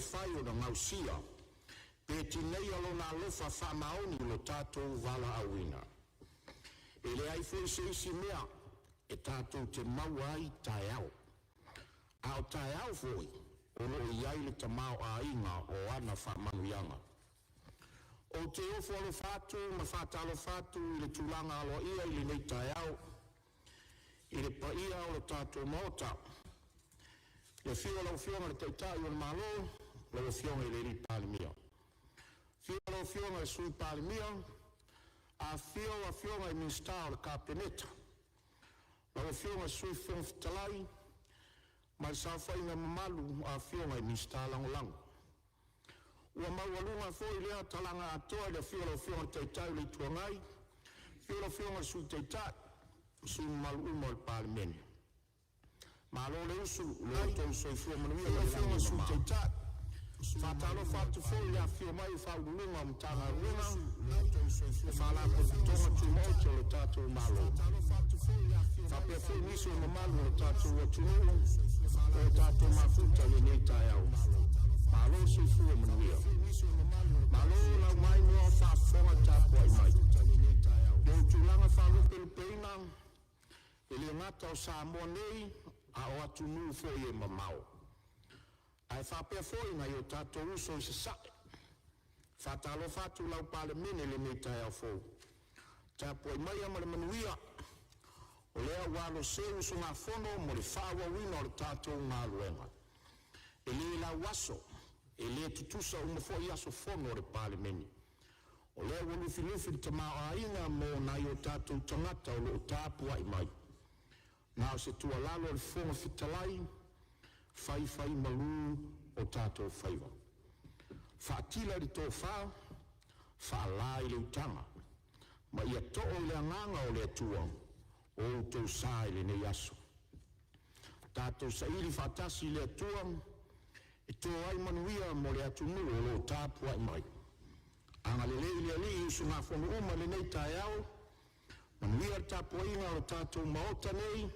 mafai ona gausia pe tineia Lona alofa faamaoni i lo tatou valaauina. E leai foi se isi mea e tatou te maua ai taeao, a o taeao foi o lo o i ai le tamaoaiga o ana faamanuiaga. Ou te ofo alofa atu ma faatalofa atu i le tulaga aloaia i lenei taeao i le paia o le tatou Maota, i le afio o lau Afioga i le Taitai o le Malo, lau Afioga i le Palemia, afio lau Afioga i le Sui Palemia, afifio Afioga i Minisita o le Kapeneta, lau Afioga i le Sui Fofoga Fetalai ma le saofaiga mamalu a Afioga i Minisita Lagolago. Ua maualuga foi lea talaga atoa i le afio o lau Afioga i le Taitai o le Itu Agai, afio lau Afioga i le Sui Taitai ma sui usufono mamalu uma o le Palemene. Malo le usu i lo outou soifua manuia i le lagi e mama. Faatalofa atu foi i le afifio mai o Ofisa Sili o Pulega o Matagaluega ma Faalapotopotoga Tumaoti a le tatou Malo, faapea foi nisi o mamalu o le tatou atunuu ua o tatou mafuta i lenei taeao. Malo le soifua manuia. Malo lau maimoa faafofoga tapuai mai. I ou tulaga faalupelupeina, e le gata o Samoa nei, a o atunuu foi e mamao. Ae faapea foi nai o tatou uso i Sasae. Faatalofa atu lau Palemene i lenei taeao fou. Tapuai maia ma le manuia, o lea ua aloseu usugafono mo le faaauauina o le tatou galuega. E le lauaso, e le tutusa uma foi aso fono o le Palemene. O lea ua lufilufi le tamaoaiga mo nai o tatou tagata o lo o tapuai mai. Na o se tuualalo a le Fofoga Fetalai, faifaimalu o tatou faiva. Faatila i le tofa, faala i le utaga, ma ia too i le Agaga o le Atua o outou sa i lenei aso. Tatou saili faatasi i le Atua e to ai manuia mo le atunuu o lo o tapuai mai. Agalelei le Alii i usugafono uma i lenei taeao, manuia le tapuaiga a lo tatou Maota nei,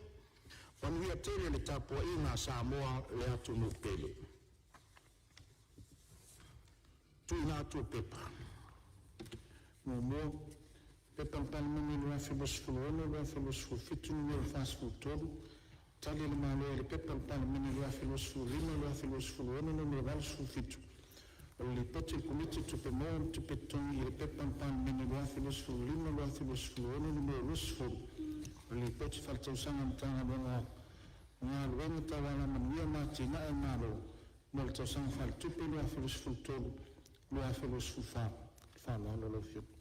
manuia tele le tapuaiga a Samoa le atunuu pele. Tuuina atu o Pepa. 1. P.P.2026/2027 Nu.43, Tali a le Malo i le Pepa a le Palemene 2025/2026 Nu.87, o le Lipoti a le Komiti o Tupe Maua ma Tupe Totogi i le Pepa a le Palemene 2025/2026 Nu.20, o le Lipoti Faaletausaga a le Matagaluega o Galuega Tau Alamanuia ma Atinae a le Malo mo le tausaga faaletupe 2023/2024. Ma le faaaloalo lau Afioga.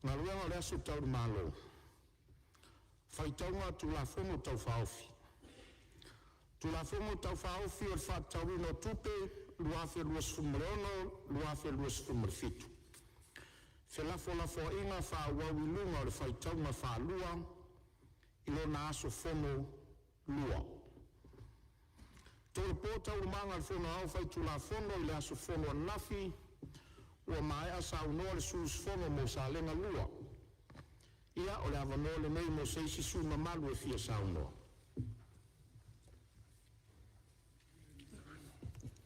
Galuega o le Aso Tau i le Malo, Faitauga Tulafono Tau Faaofi. Tulafono Tau Faaofi o le Faatatauina o Tupe 2026/2027. Felafolafoaiga faaauau i luga o le faitauga faalua i lona aso fono 2. Tolopo Taualumaga a le Fono Aoao Faitulafono i le aso fono ananafi ua maea saunoa le sui usufono mo Salega 1. Ia, o le avanoa lenei mo se isi sui usufono mamalu e fia saunoa.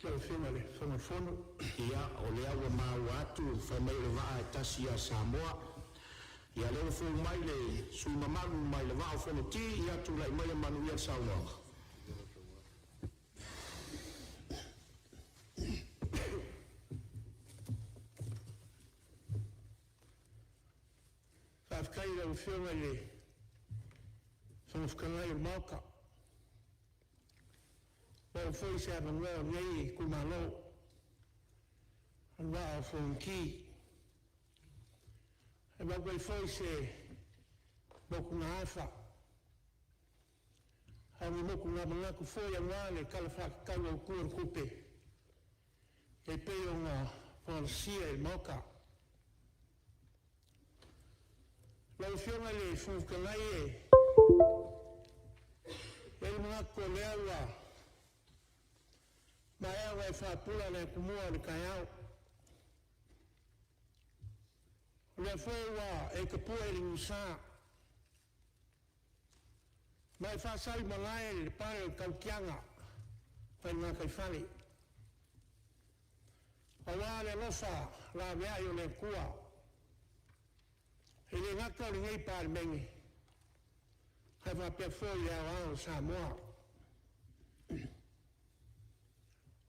Lau Afioga i le Fofoga Fetalai. Ia, o lea ua maua atu fai mai o le vaa e tasi ia Samoa. Ia o lea ua fou mai le sui usufono mamalu mai le Vaa o Fonoti, ia tulai maia ma manuia le saunoaga. Faafetai i lau Afioga i le Fofoga Fetalai o le Maota, ua maua foi se avanoa o lenei itumalo o le Vaa o Fonoti e avatu ai foi se motugaafa, a o ni motuga manatu foi aua le Tala Faatatau Autu o le Tupe e pei ona folasia i le Maota. Lau Afioga i le Fofoga Fetalai, e i ai le manatu o lea ua maea ona e faapula le atumua o le taeao, o lea foi ua e tapue le nuusa ma e faasau i malae le pale o le tautiaga. Mai le gataifale, aua le alofa laveai o le Atua, e le gata o lenei Palemene, ae faapea foi le aoao o Samoa.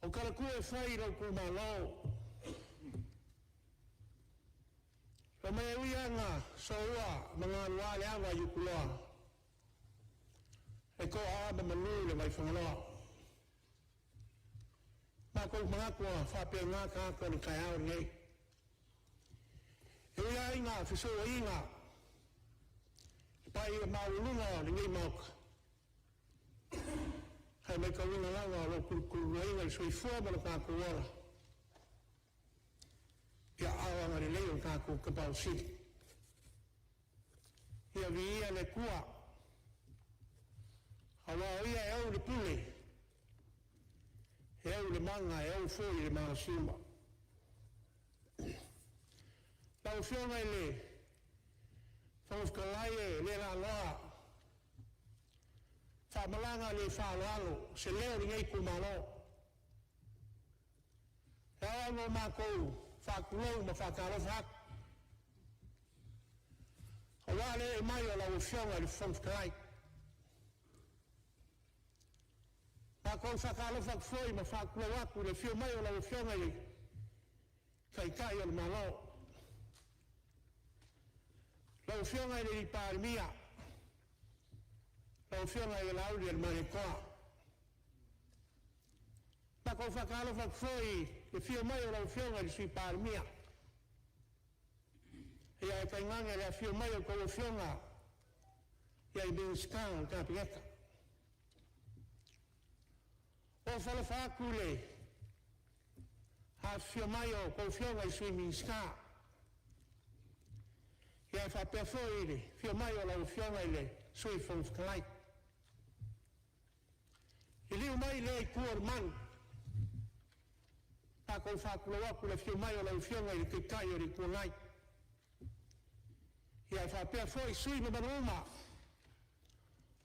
O tala tua e fai i lou itumalo, fai mai e ui lava ina soua ma galua le ava i Utuloa, e toa lava ma manu le Vaifagaloa. Matou manatu ua faapena tagata o le taeao lenei. E ui lava ina fesouaina le paia maualuga o lenei Maota, ae maitauina lava o lo o tulutuluaina le soifua ma lo tatou ola i aao agalelei o lo tatou Tapaau Sili. Ia viia le Atua, aua o Ia e ou le pule, e ou le mana e ou foi le malosi uma. Lau Afioga i le Fofoga Fetalai e le laaloa, faa-malaga le faaaloalo se leo o lenei itumalo, e ao ona matou faatulou ma faatalofa atu, aua le ee mai o lau Afioga i le Fofoga Fetalai. Matou te faatalofa atu foi ma faatulou atu i le afio mai o lau Afioga i le Taitai o le Malo, lau Afioga i le Palemia, lau Afioga Laaulialemalietoa. Matou te faatalofa atu foi i le afio mai o lau Afioga i le Sui Palemia, ia ae tainane le afio mai o a outou afioga i Minisita o le Kapeneta. Ofo alofa atu i le afifio mai o a outou afioga i Sui Minisita, ia ae faapea foi le afio mai o lau Afioga i le Sui Fofoga Fetalai. Liliu mai i lea Itu o le Malu, matou te faatulou atu i le afio mai o lau Afioga i le Taitai o le Itu Agai, ia ae faapea foi sui usufono mamalu uma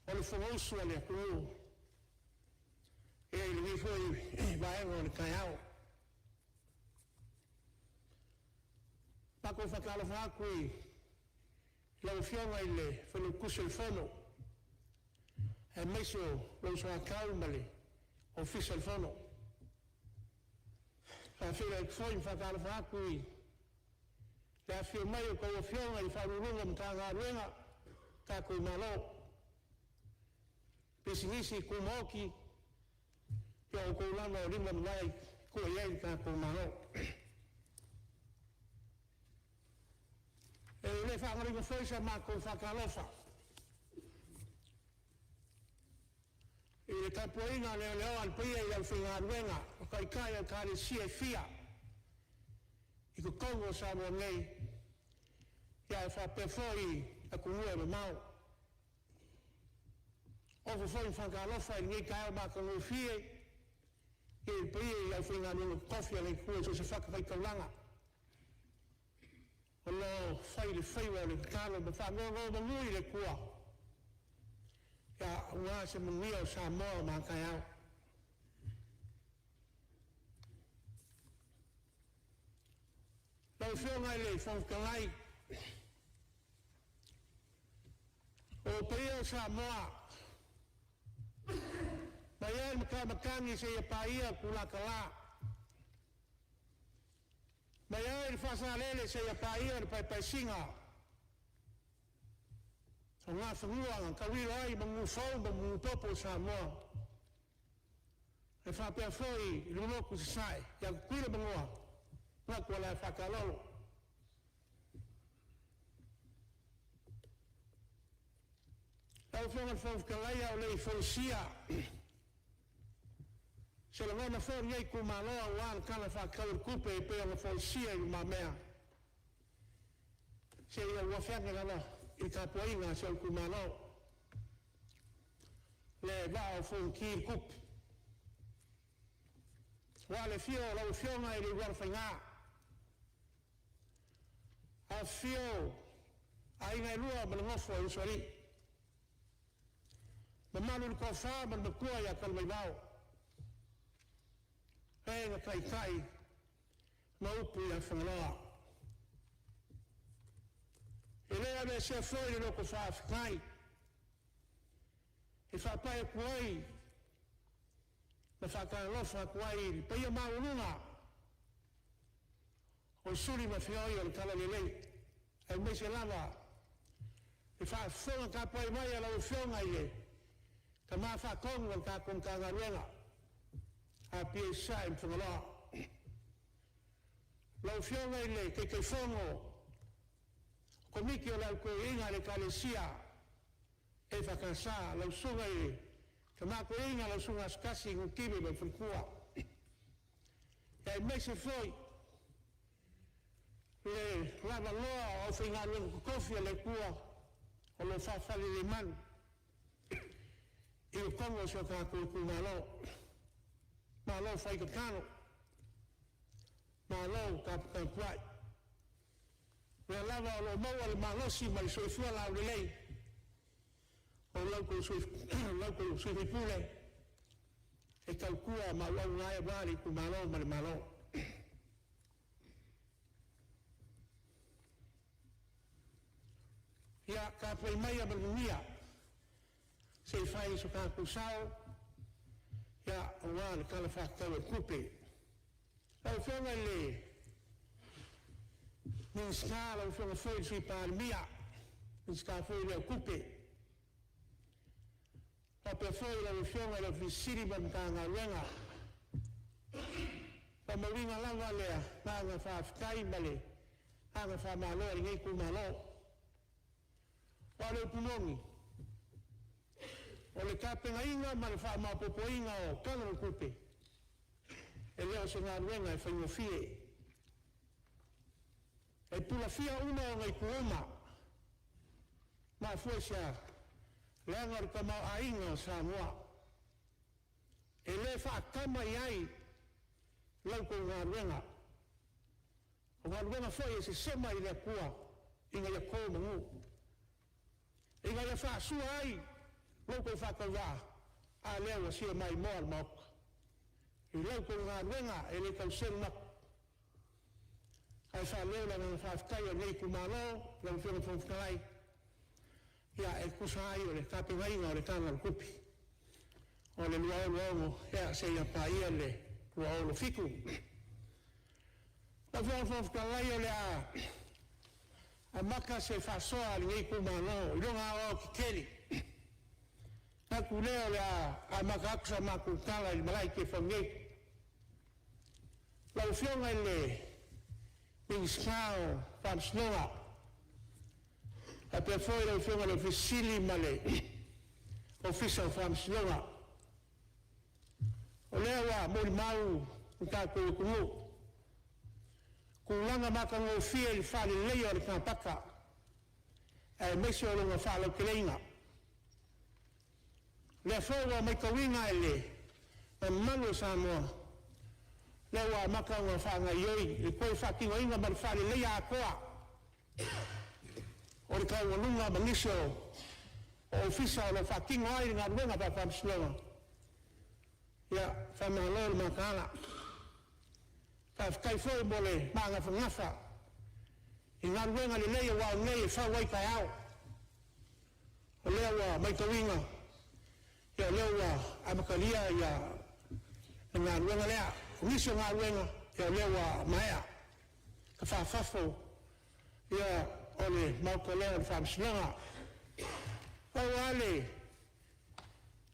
o le Fonousu a le atunuu i lenei foi vaega o le taeao. Matou te faatalofa atu i lau Afioga i le Failautusi o le Fono, aemaise o lou soatau ma le Ofisa o le Fono. E faafeiloai atu foi ma faatalofa atu i le afifio mai o a outou afioga i Ofisa Sili o Pulega o Matagaluega a le tatou Malo, pisinisi tumaoti, ia o outou lava o lima ma vae e tua i ai lo tatou Malo. E le faagaloina foi sa matou faatalofa i le tapuaiga leleoa a le paia i le aufaigaluega o Taitai o Ekalesia e fia i totonu o Samoa nei, ae faapea foi atunuu e mamao. Ofo foi ma faatalofa i lenei taeao matagofie i le paia i le aufaigaluega totofi a le Atua i so o se fatafaitaulaga o lo o fai le faiva o le tatalo ma faanonomanu i le Atua aua se manuia o Samoa ma a taeao. Lau Afioga i le Fofoga Fetalai, o paia o Samoa, mai lava i le matamatagi seia paia Tulatala, mai lava i le faasalele seia paia le paepaesiga, o Nafanua na tauilo ai Manufou ma Manupopo o Samoa, e faapea foi le motu i Sasae ia Tutuila ma Manua, manatu o le a faataalolo. Lau Afioga i le Fofoga Fetalai, a o le i folasia se lagona foi o lenei itumalo aua le Tala Faatatau o le Tupe e pei ona folasia i lumamea, se i ou afe ane lava i le tapuaiga a si ou itumalo, le Vaa o Fonoti le Tupu, aua le afio o lau Afioga i le Ulualofaiga, afifio Aiga e Lua ma le nofo a Usoalii, mamalu i le Toafa ma le Matua ia Talamaivao. E na taitai ma upu ia Fagaloa. E le aveesea foi le loto faafetai e faapai atu ai ma faatalofa atu ai i le paia maualuga o suli ma feoi o le Talalelei, aemaise lava le faafofoga tapuai mai a lau Afioga i le Tama Faatonu o le tatou Matagaluega, Apia Sasae ma Fagaloa. Lau Afioga i le Taitaifono Komiti o le Au Toeaina a le Ekalesia EFKS, lau Susuga i le Tama Toeaina lau Susuga Asotai Nutime ma le faletua, aemaise foi le lavaloa o aufaigaluega totofi a le Atua o lo o faafalelemalu i totonu o si o tatou itumalo. Malo fai tatalo, malo taputapuai. O lea lava o lo o maua le malosi ma le soifua laulelei o la outou sui usufono e tautua ma auauna ai aua le itumalo ma le Malo. Ia tapuai maia ma le manuia se i fai so tatou sao aua le Tala Faatatau o le Tupe. Lau Afioga i le Minisita, lau Afioga foi i le Sui Palemia, Minisita foi lea o Tupe, faapea foi lau Afioga i le Ofisa Sili o Pulega ma le Matagaluega. E faamauina lava le agaga faafetai ma le agaga faamalo a lenei itumalo. Aua o le upu moni, o le tapenaina ma le faamaopoopoina o Tala o le Tupe, e le o se galuega e faigofie. E pulafia uma ona itu uma. Mafua i se a? Leaga o le tamaoaiga o Samoa. E le faatama i ai la outou galuega. O galuega foi e sesema i le Atua ina ia to manu, ina ia faasua ai lo outou faatauvaa, a lea ua sia maimoa le Maota i la outou galuega e le tau selu atu. Ae faaleo le agaga faafetai o lenei itumalo lau Afioga i le Fofoga Fetalai, ia, e tusa ai o le tapenaina o le Tala o le Tupe o le 2026 seia paia le 2027. Lau Afioga i le Fofoga Fetalai, o le a amata se faasoa a lenei itumalo i lona aoaotetele. Ona manatu lea o le a amata atu sa matou tala i le malae i Tiafau nei. Lau Afioga i le Minisita o Faamasinoga, faapea foi lau Afioga i le Ofisa Sili ma le Ofisa o Faamasinoga, o lea ua molimau le tatou atunuu i tulaga matagofie i le faaleleia o le kapaka aemaise o lona faalauteleina. O lea foi ua matauina e le mamalu o Samoa, lea ua amata ona faagaoioi le toe faatinoina ma le faaleleia atoa o le taualuga ma nisi o ofisa o lo o faatino ai le galuega faa-Faamasinoga. Ia, faamalo le mataala. Faafetai foi mo le magafagafa i galuega lelei aua o nei e fau ai taeao. O lea ua matauina, ia o lea ua amatalia ia le galuega lea. O nisi o galuega, ia o lea ua maea tafafafo ia o le maota lea o le Faamasinoga. Pau lava le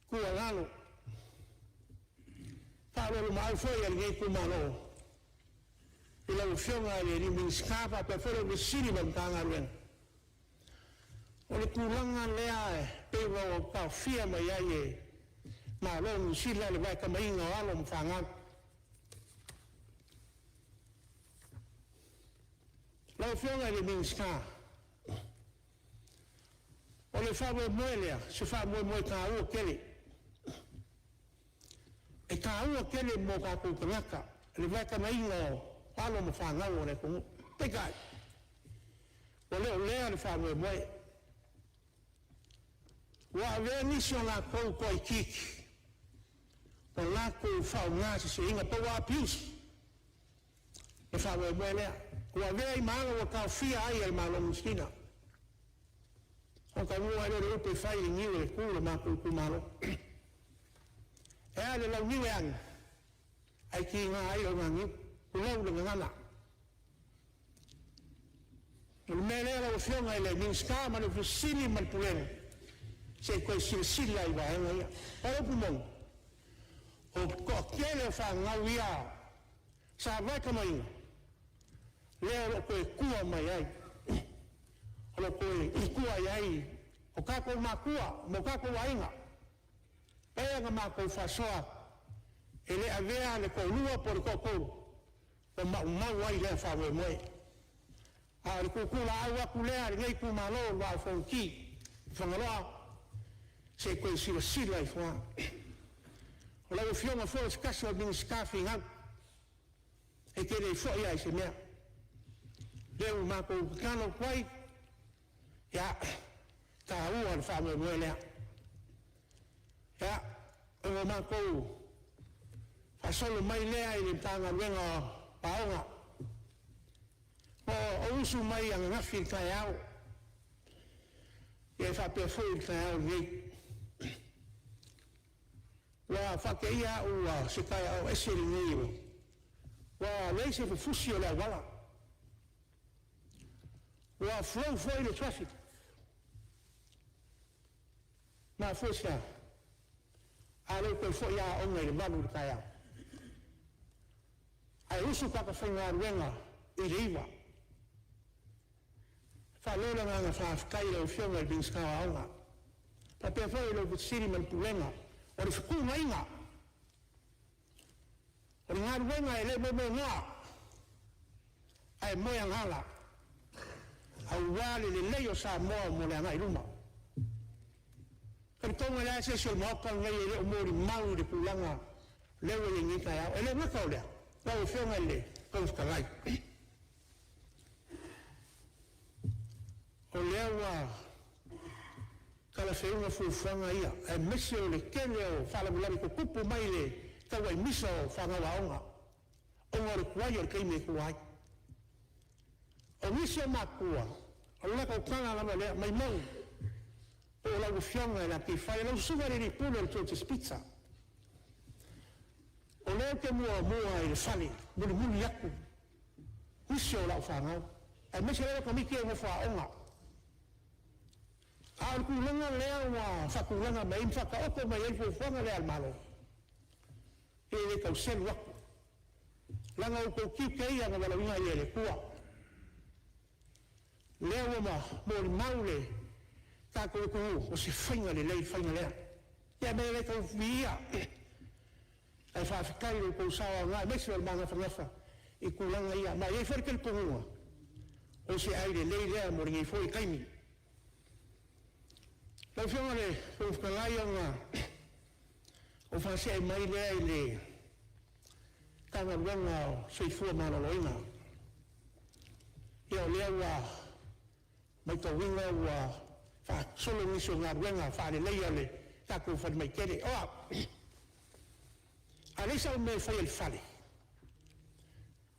tuualalo, faaoloolomaau foi a lenei itumalo i lau Afioga i le Minisita faapea foi le Ofisa Sili o Pulega ma le Matagaluega, o le tulaga lea e pei ona taofia mai ai e le Malo o Niu Sila le vaetamaina o alo ma fanau. Lau Afioga i le Minisita, o le faamoemoe lea, o se faamoemoe taua tele. E taua tele mo tatou tagata le vaetamaina o alo ma fanau a le atunuu. Peitai, ua le o lea le faamoemoe. Ua avea nisi o latou toaitiiti. Ma latou faaaogaseseina po ua abuse le faamoemoe lea ua avea ai ma aga ua taofia ai e le Malo o Niu Sila. Ona taunuu ae lea o le upu e fai i le niu e le tu le matou itumalo. E a le launiu e agi, ae tiga ai le oganiu, tulou le gagana. O le mea lea lau Afioga i le Minisita ma le Ofisa Sili ma le Pulega, se i toe silasila i vaega ia. Aua o le upu moni, o le toatele o fanau ia sa vaitamaina, lea o lo o toe tua mai ai, o lo o toe tua i ai o tatou matua ma o tatou aiga. E pei ona matou faasoa, e le avea le toalua po o le toatolu ma maumau ai lea faamoemoe. A o le tuutuulaau atu lea a lenei itumalo o le Vaa o Fonoti i Fagaloa, se i toe silasila ifo lava. O lau Afioga foi o se tasi o Minisita finau, e te le foi lava i se mea. O lea ua matou tatalo atu ai, ia, e taua le faamoemoe lea. Ia, ona matou faasolo mai lea i le Matagaluega o Aoga. Na ou usu mai ananafi i le taeao, e faapea foi le taeao lenei. Ua faateia au ua se taeao ese lenei, ua leai se fufusi o le auala, ua flow foi le traffic. E mafua i se a? A lea ua toe foi Aoga i le 8:00 i le taeao, ae usu tagata faigaluega i le 9:00. E faaleo le agaga faafetai i lau Afioga i le Minisita o Aoga, faapea foi le Ofisa Sili ma le Pulega o le fetuunaiga o le galuega e le momoenoa, ae moeagaga aua le lelei o Samoa mo le agai i luma. E talitonu e leai se isi o le Maota lenei e le o molimau i le tulaga lea ua i ai nei lenei taeao. E le gata o lea lau Afioga i le Fofoga Fetalai, o lea ua talafeuga fuafuaga ia, aemaise o le tele o faalavelave tutupu mai le tauai misa o fanau aoga, ona o le tuai o le taimi e tua ai. O nisi o matua, o le latou tala lava lea, Maimau po o lau Afioga i le Atifaia, lau susuga i le alii Pule o le Geogies Pizza, o lea ou te muamua i le fale e mulimuli atu nisi o lau fanau, aemaise lava tamaiti ia e nofo aoga. A o le tulaga lea ua faatulaga mai ai ma faataoto mai ai le fuafuaga lea a le Malo, e le tau selu atu, leaga o outou tiute ia na valaauina ai e le Atua. O lea ua molimau le tatou atunuu, o se faiga lelei le faiga lea. Ia ma e le tau viia, ae faafetai i lo outou sao aoga aemaise o le magafagafa i tulaga ia. Ma e i ai foi le talitonuga, o se ai lelei lea mo lenei foi taimi. Lau Afioga i le Fofoga Fetalai, ona ou faasee mai lea i le Matagaluega o le Soifua Maloloina. Ia o lea ua matauina ua faasolo nisi o galuega faaleleia o le tatou falemai tele. O au? A leai sau mea e faia i le fale,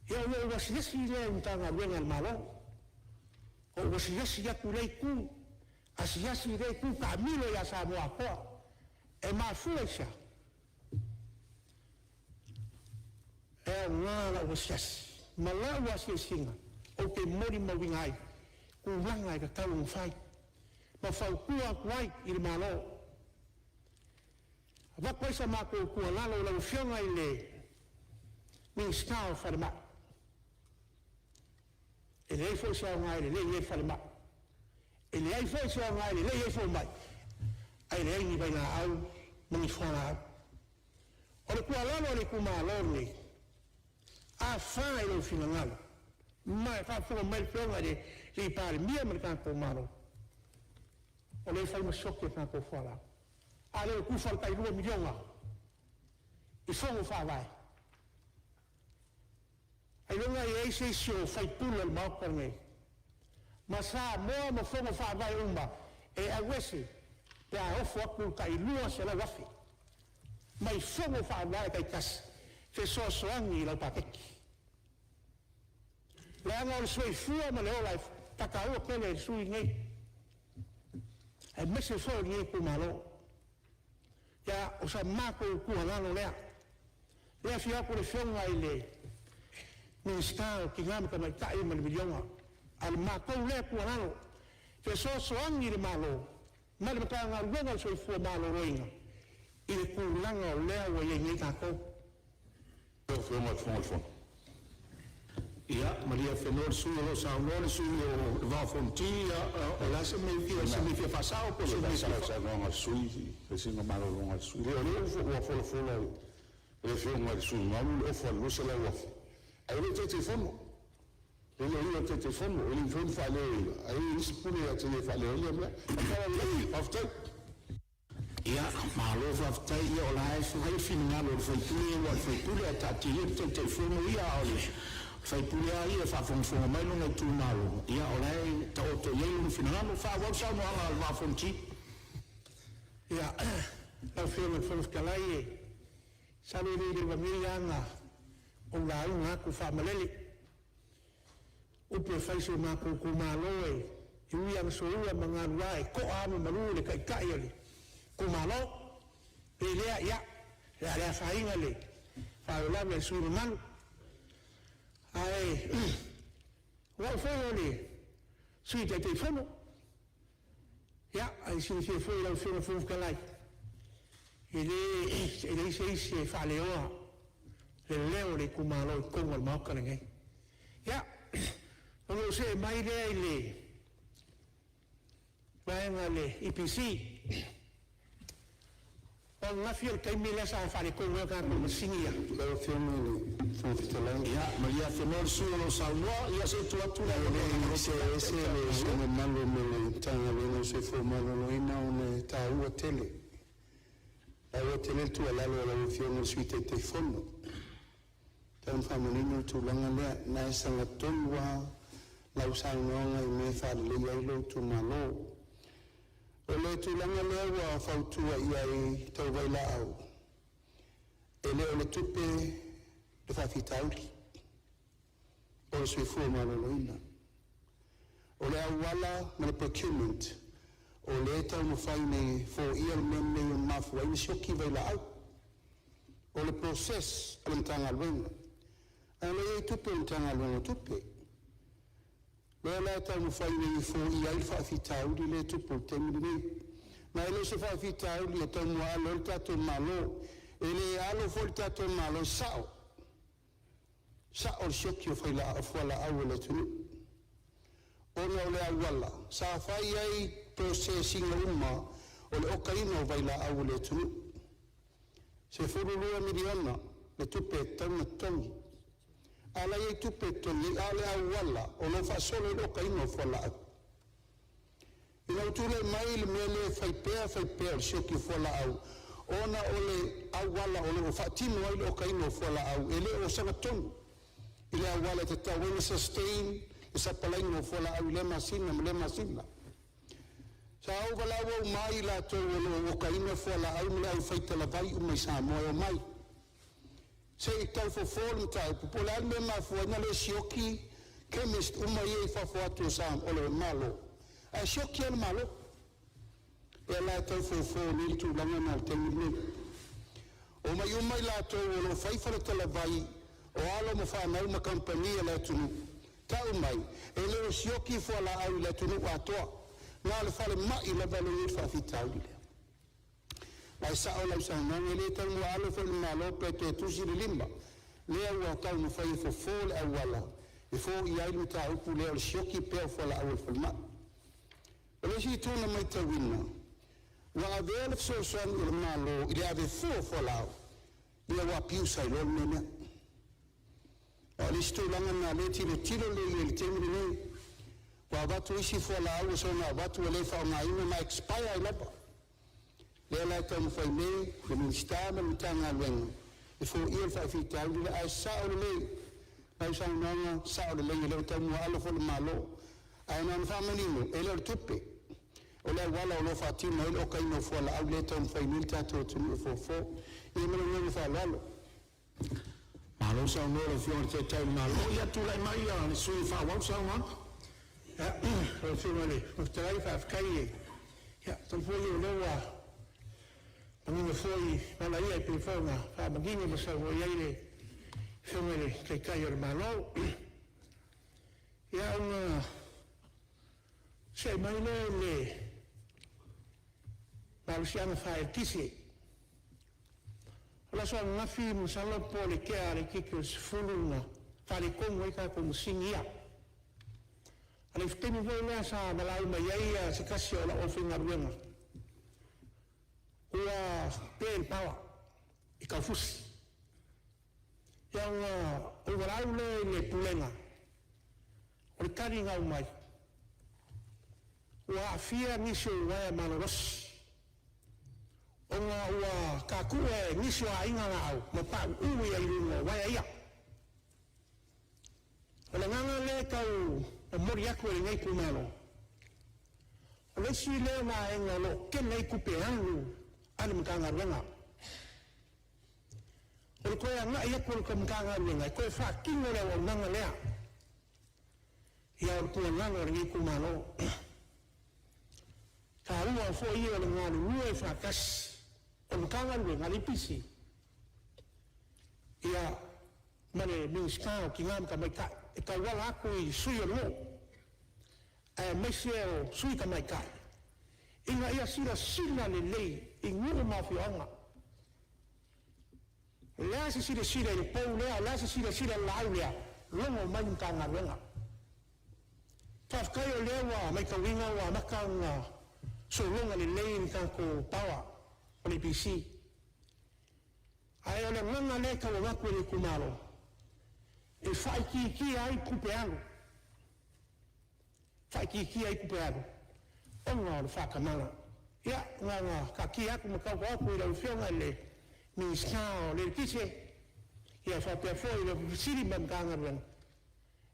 ia ona ou asiasi lea i Matagaluega a le Malo, ou asiasi atu i lea itu, asiasi i lea itu, taamilo ia Samoa atoa. E mafua i se a? E aoga lau asiasi ma lau asiasiga ou te molimauina ai tulaga e tatau ona fai ma fautua atu ai i le Malo. E avatu ai sa matou tuualalo i lau Afioga i le Minisita o Falemai, e leai foi se aoga e lelei ai le falemai, e leai foi se aoga e lelei ai fomai, ae leai ni vailaau ma ni fualaau. O le tuualalo a le itumalo lenei, a fa i lou finagalo, ma e faafofoga mai le Afioga i le Palemia ma le tatou Malo, o lea e fai ma sioki a tatou fualaau, a lea ua tufa le tai $2 miliona i fono faavae. Ailoga e i ai se isi o sui usufono o le Maota lenei ma Samoa ma fono faavae uma e auese pe a ofo atu le tai $200,000. mai fono faavae taitasi fesoasoani i lau paketi. Leaga o le soifua ma le ola e faataua tele e le sui usufono lenei, aemaise foi o lenei itumalo. Ia, o sa matou tuualalo lea. O lea e afio atu le Afioga i le Minisita o Tina ma Tamaitai ma le miliona, a o le matou lea tuualalo, fesoasoani i le Malo ma le Matagaluega o le Soifua Maloloina i le tulaga o lea ua i ai nei tatou. Lau Afioga i le Fofoga o le Fono. Ia, malie afenoa le sui usufono o lo o saunoa le sui usufono o le Vaa o Fonoti. Ia, o le a se mea e fia, se mea e fia faasao po o se Ia mea e faasao fia i le saunoaga a le sui usufono, fai sina malologa a le sui usufono. Leai, o lea ua folafola e le Afioga i le sui usufono mamalu le ofa i le $200,000, ae le o Taitaifono. E le o ia o le Taitaifono, e le mafai ona faaleo e ia, ae i ai isi pule ia te ia e faaleo ai lea mea. Ma le faaaloalo lava. Faafetai. Ia, malo faafetai. Ia o la e fai le finagalo o le sui usufono aua o le sui usufono, ae taatia ia le Taitaifono ia, a o le sui usufono lava ia e faafogafoga mai lona itumalo, ia o la e taoto i ai lona finagalo. Faaauau le saunoaga a le Vaa o Fonoti. Ia, lau Afioga i le Fofoga Fetalai, e masalo e le leva nei lava ona ou lauga atu faamalele. Upu e fai i si o matou itumalo, e ui lava ina soua ma galua, e toa lava ma malu le taitai o le itumalo. E ui i lea, ia, o le a le afaina le faalavelave a le sui usufono mamalu. Ae o au foi o le Sui Taitaifono, ae silafia foi e lau Afioga i le Fofoga Fetalai, e leai se isi e faaleoa le leo o le itumalo i totonu o le Maota lenei. Ia, ona ou see mai lea i le vaega o le EPC. O ananafi o le taimi lea sa faaletonu ai a tatou masini ia. Lau Afioga i le Fofoga Fetalai. Ia, malie afenoa le sui usufono o lo o saunoa, ia se i tuu atu le E avanoa le i i see le ese le sui usufono mamalu ma le Matagaluega o le Soifua Maloloina ona e taua tele, e taua tele le tuualalo a lau Afioga i le Sui Taitaifono. E tatau ona faamanino le tulaga lea, o lena e sagatonu lava lau saunoaga i mea e faaleleia ai lou itumalo. O le tulaga lea ua fautua i ai tau vailaau, e le o le tupe le faafitauli, o le soifua maloloina. O le auala ma le procurement o lea e taumafai nei e foia le mea lenei e mafua ai ona sioki vailaau. O le process a le Matagaluega, ae o la e i ai tupe a le Matagaluega o Tupe, lea la e taumafai nei e foia ai le faafitauli lea e tupu i le taimi lenei. Ma e le o se faafitauli e taumuaalo ai le tatou Malo, e le alo foi le tatou Malo, e sao, e sao le sioki o fualaau a le atunuu ona o le auala sa fai ai process ina uma o le okaina o vailaau a le atunuu. E $12 miliona le tupe e tatau ona totogi, a o la e i ai tupe e totogi ai, a o le auala o lo o faasolo ai le okaina o fualaau. Ina ua tulai mai le mea lea e fai pea fai pea o le sioki o fualaau, ona o le auala o lo o faatino ai le okaina o fualaau e le o sagatonu i le auala e tatau ai ona sustain le sapalaiga o fualaau i lea masina ma lea masina. Sa ou valaau uma ai i latou o lo o okaina fualaau ma le aufai talavai uma i Samoa e omai se i tau fofo le mataupu po o le a le mea e mafua ai ona le sioki chemist uma ia i fafo atu o le Malo, ae sioki lava le Malo. O lea la e tau fofo nei le tulaga lena i le taimi lenei. Omai uma i latou o lo o fai faletalavai o alo ma fanau ma kamupani a le atunuu, tau mai e le o sioki fualaau i le atunuu atoa, na o le falemai lava lea e i ai le faafitauli lea. Ma e sao lau saunoaga, e le taumuaalo foi le Malo pe toe tusi le lima, lea ua taumafai e fofo le auala e foia ai le mataupu lea o le sioki pea o fualaau a le falemai. O le isi itu na matauina, ua avea le fesoasoani a le Malo i le ave fua o fualaau, ia ua abuse ai loa le mea lea. A o le isi tulaga lena o lea e tilotilo lelei i ai i le taimi lenei. Ua avatu isi fualaau ua soona avatu ua le faaaogaina ma expire ai lava. O lea la e taumafai nei le Minisita ma le Matagaluega e foia le faafitauli lea. Ae sao lelei lau saunoaga, sao lelei e le o taumuaalo foi le Malo, ae na ona faamanino e le o le tupe, o le auala o lo o faatino ai le okaina o fualaau lea e taumafai nei le tatou atunuu e fofo. Ia ma le agaga faaaloalo. Malo saunoa i lau Afioga i le Taitai o le Malo. Ia tulai mai le sui usufono e faaauau le saunoaga. Ia, lau Afioga i le Fofoga Fetalai, faafetai. Ia, atonu foi o lea ua manino foi vala ia e pei foi ona faamanino ma saunoa i ai le Afioga i le Taitai o le Malo. Ia, ona see mai lea i le malosiaga faaeletise. O le aso ananafi masalo po o le tea laitiiti o le 10 na faaletonu ai tatou masini ia. O le taimi foi lea sa valaau mai ai se tasi o lau aufaigaluega ua pe le power i Taufusi. Ia ona ou valaau lea i le Pulega, o le tali na aumai, ua aafia nisi o uaea malolosi ona ua tatua e nisi o aiga laau ma pauu ai i luga o uaea ia. O le agaga lea e tau momoli atu e lenei itumalo, o le isi lea vaega o lo o tele ai tupe alu a le Matagaluega. O le toe agai atu o le Matagaluega e toe faatino le auaunaga lea. Ia o le tuualalo a lenei itumalo, o le taua foi ia o le galulue faatasi o le Matagaluega a le EPC ia ma le Minisita o Tina ma Tamaitai e tauala atu i sui o le nuu, aemaise o sui tamaitai, ina ia silasila lelei i nuu ma afioaga. O le a se silasila i le pou lea, o le a se silasila i le laau lea, logo mai le Matagaluega. Faafetai o lea ua matauina ua amata ona sologa lelei le tatou power o le EPC. Ae o le agaga lea e tau avatu e le itumalo, e faaitiitia ai tupe alu, faaitiitia ai tupe alu ona o le faatamala. Ia na ona taatia atu ma taoto atu i lau Afioga i le Minisita o le Eletise, ia faapea foi le Ofisa Sili ma le Matagaluega,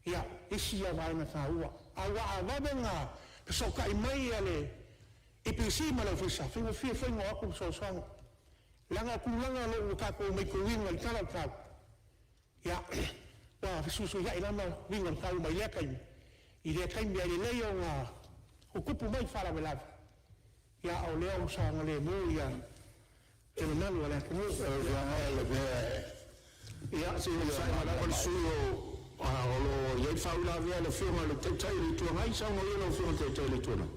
ia, isi ia vaega taua, aua a vave ona fesootai mai le EPC ma le Ofisa, e faigofie foi ona o atu le fesoasoani. Leaga o tulaga o lo o tatou matauina i le tala o le tau, ia, ua fesuisuiai lava uiga o le tau mai lea taimi i lea taimi. Ae lelei ona tutupu mai faalavelave, a o lea ua saogalemu le mamalu o le atunuu. Ia, se i fia onosai mai lava le malamalama ai. sui usufono o lo o i ai le faauilavea a le Afioga i le Taitai o le Itu Agai. Saunoa ia lau Afioga i le Taitai o le Itu Agai.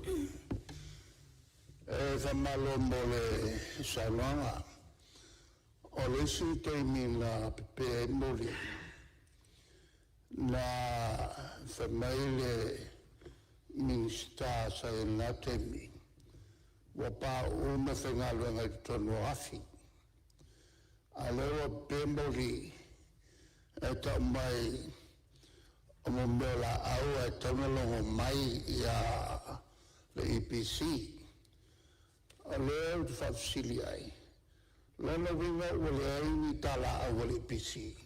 E faamalo mo le saunoaga. O le isi taimi na pepe ai moli, na fai mai le Minisita sa i ai i lena taimi, ua pauu meafaigaluega i totonu o afi, a o lea ua pepe moli e tau mai o mea o laau e tatau ona logo mai le EPC. O lea ou te faafesili ai, o lona uiga ua leai ni talaaui a le EPC?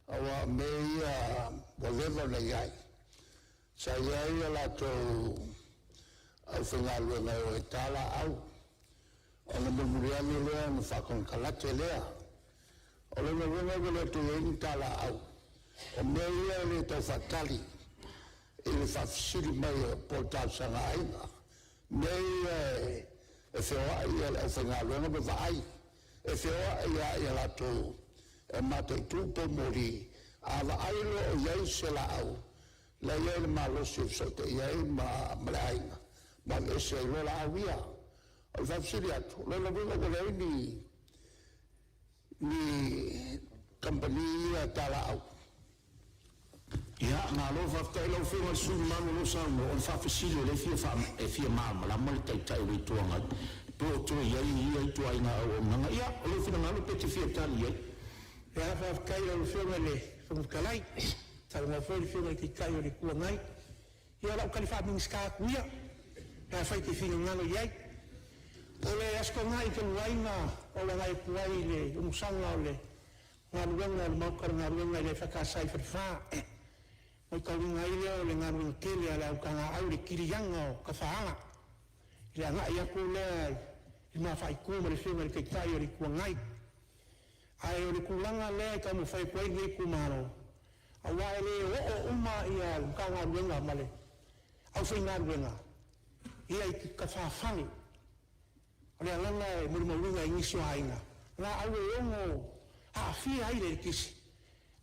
Aua o mea ia ua leva ona i ai, sa i ai a latou aufaigaluega e o e ta laau, ona mulimuli ane lea ona faakonekarate lea. O lona uiga ua le toe i ai ni talaaui. O mea ia e le tau faatali i le faafesili mai po o le talosaga a aiga. O mea ia e feoai le aufaigaluega ma vaai, e feoai lava i a latou e mataitu poumoli. A vaai loa o i ai se laau, la e i ai le malosi e fesootai ai ma le aiga ma aveese ai loa laau ia. O le faafesili atu, o lona uiga ua leai ni kamupani ia talaaui? Ia, malo faafetai i lau Afioga i le sui usufono mamalu o lo o saunoa. O le faafesili o lea e fia e fia malamalama le Taitai o le Itu Agai, po o toe i ai ia ituaiga auaunaga. Ia, o lou finagalo pe e te fia tali i ai. Ia, faafetai i lau Afioga i le Fofoga Fetalai, saunoa foi le Afioga i le Taitai o le Itu Agai. Ia o lau tali faa-Minisita atu ia, pe afai e te finagalo i ai. O le Aso Toonai talu ai na ou agai atu ai i le umusaga o le galuega o le Maota o le Galuega i le EFKS i Falefa, matauina ai lea o le galuega tele a le au talaaui i le kiliaga o tafaala, i le agai atu lea i le ma faaitu ma le Afioga i le Taitai o le Itu Agai. Ae o le tulaga lea e taumafai atu ai lenei itumalo, aua e le oo uma le Matagaluega ma le aufaigaluega ia i tafafale. O le alaga e molimauina i nisi o aiga, laau e ono aafia ai le eletise,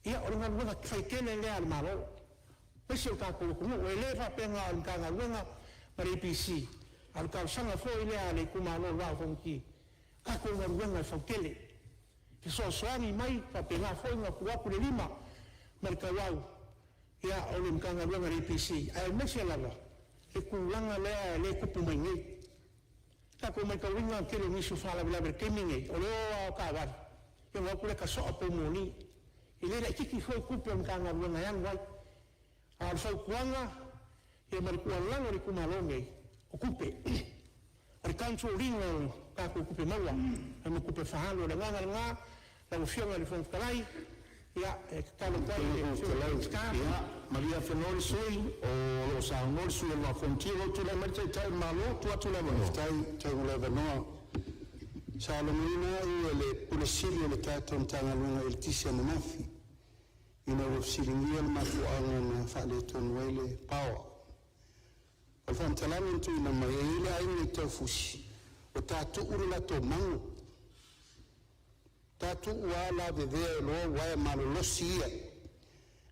ia o le galuega fai tele lea a le Malo aemaise o le tatou atunuu. E le faapea na o le Matagaluega ma le EPC, a o le talosaga foi lea a le itumalo o le Vaa o Fonoti, tatou galuega e fau tele, fesoasoani mai, faapena foi ona tuu atu le lima ma le tauau o le Matagaluega a le EPC, aemaise lava le tulaga lea e tupu mai nei. Ua tatou matauina le tele o nisi o faalavelave i le taimi lenei, o le o lava o taavale ona o atu lea tasoa poumoli. E le laitiiti foi tupe a le Matagaluega e alu ai. A o le fautuaga ma le tuualalo a le itumalo lenei, o tupe. O le control ina o tatou tupe maua ma tupe faaalu. O le agaga lena lau Afioga i le Fofoga Fetalai, e tatalo atu ai i le Afioga i le Minisita. Ia, malie afenoa le sui usufono o lo o saunoa le sui usufono o le Vaa o Fonoti. O lo o tulai mai le Taitai o le Malo, tuu atu le avanoa. Faafetai mo le avanoa. Sa logoina au e le Pule Sili o le tatou Matagaluega o Eletise ananafi, ina ua fesiligia le mafuaaga na faaletonu ai le power. O le faamatalaga na tuuina mai, e i ai le aiga i Taufusi ua tatuu le latou mago, tatuu lava lavevea loa uaea malolosi ia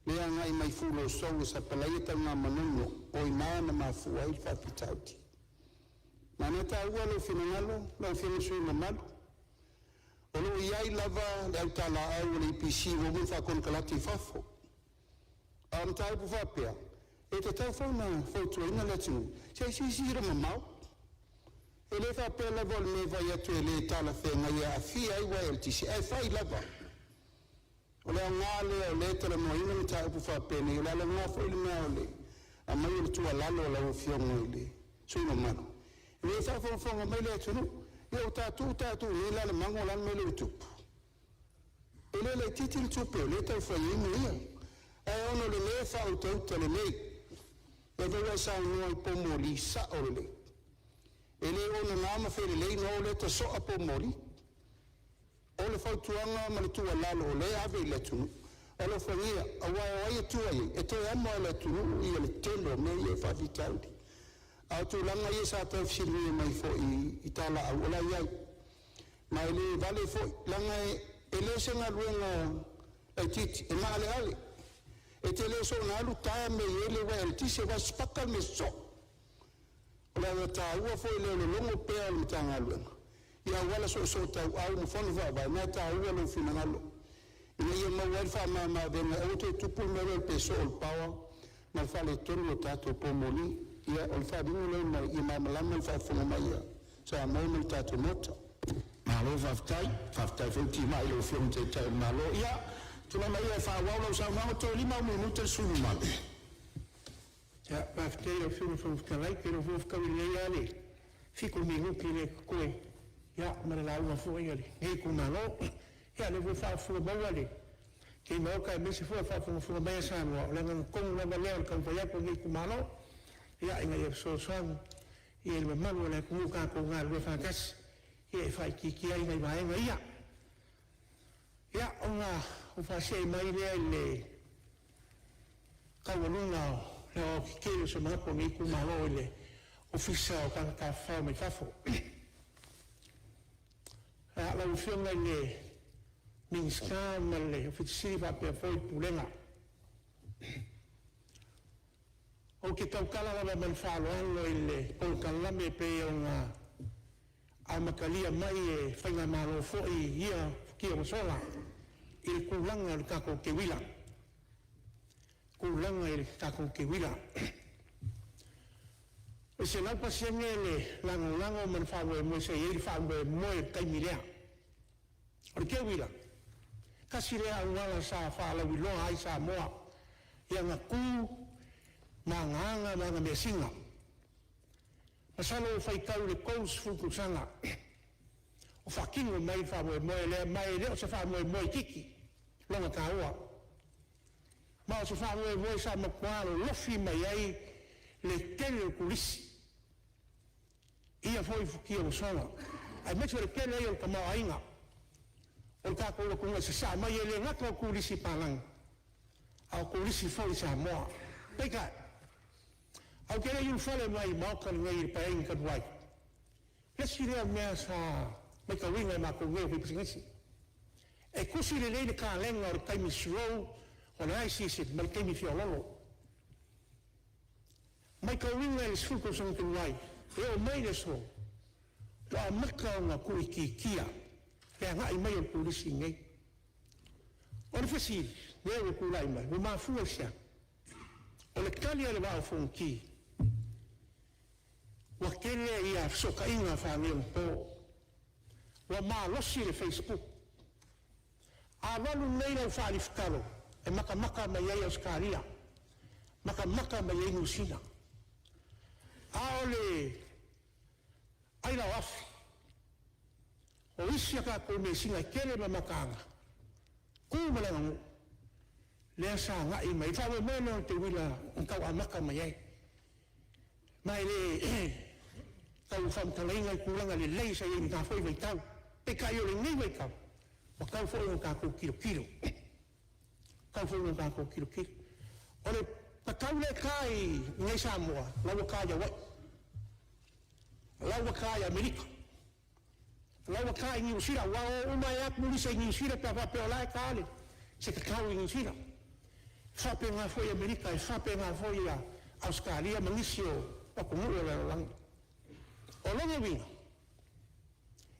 lea e agai mai Fuluasou e sapalaia Tanugamanono, o i ina na mafua ai le faafitauli. Ma o lea e taua lou finagalo lau Afioga i le sui usufono mamalu, o lo o i ai lava le autalaau a le EPC ua uma ona faakonekarate i fafo. A o mataupu faapea, e tatau foi ona fautuaina le atunuu, se i silasila mamao. E le faapea lava o le mea e fai atu e le talafeagai e aafia ai uaea eletise, ae fai lava. O le aoga lea o lea e talanoaina mataupu faapenei, o le ala foi lena o le aumai o le tuualalo a lau Afioga i le sui usufono mamalu, ina ia faafogafoga mai le atunuu. Ia ua tatuu tatuu nei la le mago, o le a le mea lea ua tupu? E le laitiiti le tupe o lea e tau fai ai mea ia, ae ona o le le faautauta lelei, lea foi ua e saunoa i poumoli, e sao lelei. E le onaga ma felelei ona o lea tasoa poumoli. O le fautuaga ma le tuualalo o lea e ave i le atunuu, alofagia, aua o ai e tua i ai? E toe amo lava e le atunuu ia le tele o mea ia e faafitauli. A o tulaga ia sa tau fesiligia mai foi i talaaga, o la e i ai. Ma e le vale foi, leaga e le o se galuega laitiiti, e maaleale. E te le soona alu tae mea e i ai le uaea eletise, aua e sipaka le mea sosoo. O le ala taua foi lea o le logo pea o le Matagaluega i auala soosootauau ma fono faavae, o lena e taua lou finagalo, ina ia maua ai le faamama-avega e aua le toe tupu le mea lea o le pe soo o le power ma le faaletonu o tatou poumoli. Ia, o le faaaliga lea ia malamalama le faafofoga mai a Samoa ma le tatou Maota. Malo faafetai, faafetai foi timai i lau Afioga i le Taitai o le Malo. Ia, tulai mai ia e faaauau lau saunoaga, toe lima ou minute le sui usufono mamalu. Ia, faafetai i lau Afioga i le Fofoga Fetalai, ou te iloa foi ua fetaui lelei lava le 7 minute lea e totoe ma le lauga foi a lenei itumalo. Ia, o lea foi ua faafofoga lenei Maota aemaise foi o le faafogafoga mai a Samoa, o le agaga tonu lava lea o le taumafai atu o lenei itumalo, ina ia fesoasoani i le mamalu o le atunuu, tatou galulue faatasi e faaitiitia ai nai vaega ia. Ia, ona ou faasee mai lea i le taualuga o le aoaotetele o se manatu o lenei itumalo i le Ofisa o Tagata Tafafao mai Fafo. Lau Afioga i le Minisita ma le Ofisa Sili faapea foi le Pulega, ou te tautala lava ma le faaaloalo i le polokalame e pei ona amatalia mai e faigamalo foi i ia futia ua sola i le tulaga o le tatou teuila, tulaga i le tatou teuila. E 100% le lagolago ma le faamoemoe sa i ai le faamoemoe i le taimi lea. O le teuila, tasi lea auala sa faalauiloa ai Samoa i ana tu ma ana aga ma ana measina. Masalo ua faitau i le 30 tausaga o faatino mai le faamoemoe lea, ma e le o se faamoemoe itiiti lona taua. Ma o se faamoemoe sa matua lolofi mai ai le tele o turisi i ia foi futia ua sola, aemaise o le tele ai o le tamaoaiga. O le tatou atunuu e sasaa mai e le gata o turisi palagi, a o turisi foi i Samoa. Peitai, ae ou te le i ulufale mai i le Maota lenei i le Paeaiga talu ai, o le isi lea mea sa matauina e matou nei faipisinisi, e tusi lelei le kalena o le taimi slow o le high season ma le taimi feoloolo. E matauina i le 10 tausaga talu ai, e oo mai i le aso, ua amata ona tuuitiitia le agai mai o turisi i inei. O le fesili lea ua tulai mai, ua mafua i se a? O le tali a le Vaa o Fonoti, ua tele ia fesootaiga faaneionapo, ua malosi le facebook. A alu nei lau faalifotalo, e matamata mai ai Ausetalia, matamata mai ai Niu Sila, a o le aila o afi, o isi a tatou measina e tele ma mataaga, tu ma le aganuu, lea sa agai mai ai. O le faamoemoe lea o le teuila na tau amata mai ai. Ma e le tau faamatalaina le tulaga lelei sa i ai i lena foi vaitau, peitai o lenei vaitau, ua tatau foi ona tatou tilotilo, ua tatau foi ona tatou tilotilo. O le tatau lea e ta i inei i Samoa, o la ua ta i Hawaii, o la ua ta i Amerika, o la ua ta i Niu Sila, aua e o uma ai lava turisi i Niu Sila pe a faapea o la e ta se tatau i Niu Sila. E faapena foi Amerika, e faapena foi Ausetalia ma nisi o atunuu o le lalolagi. O lona uiga,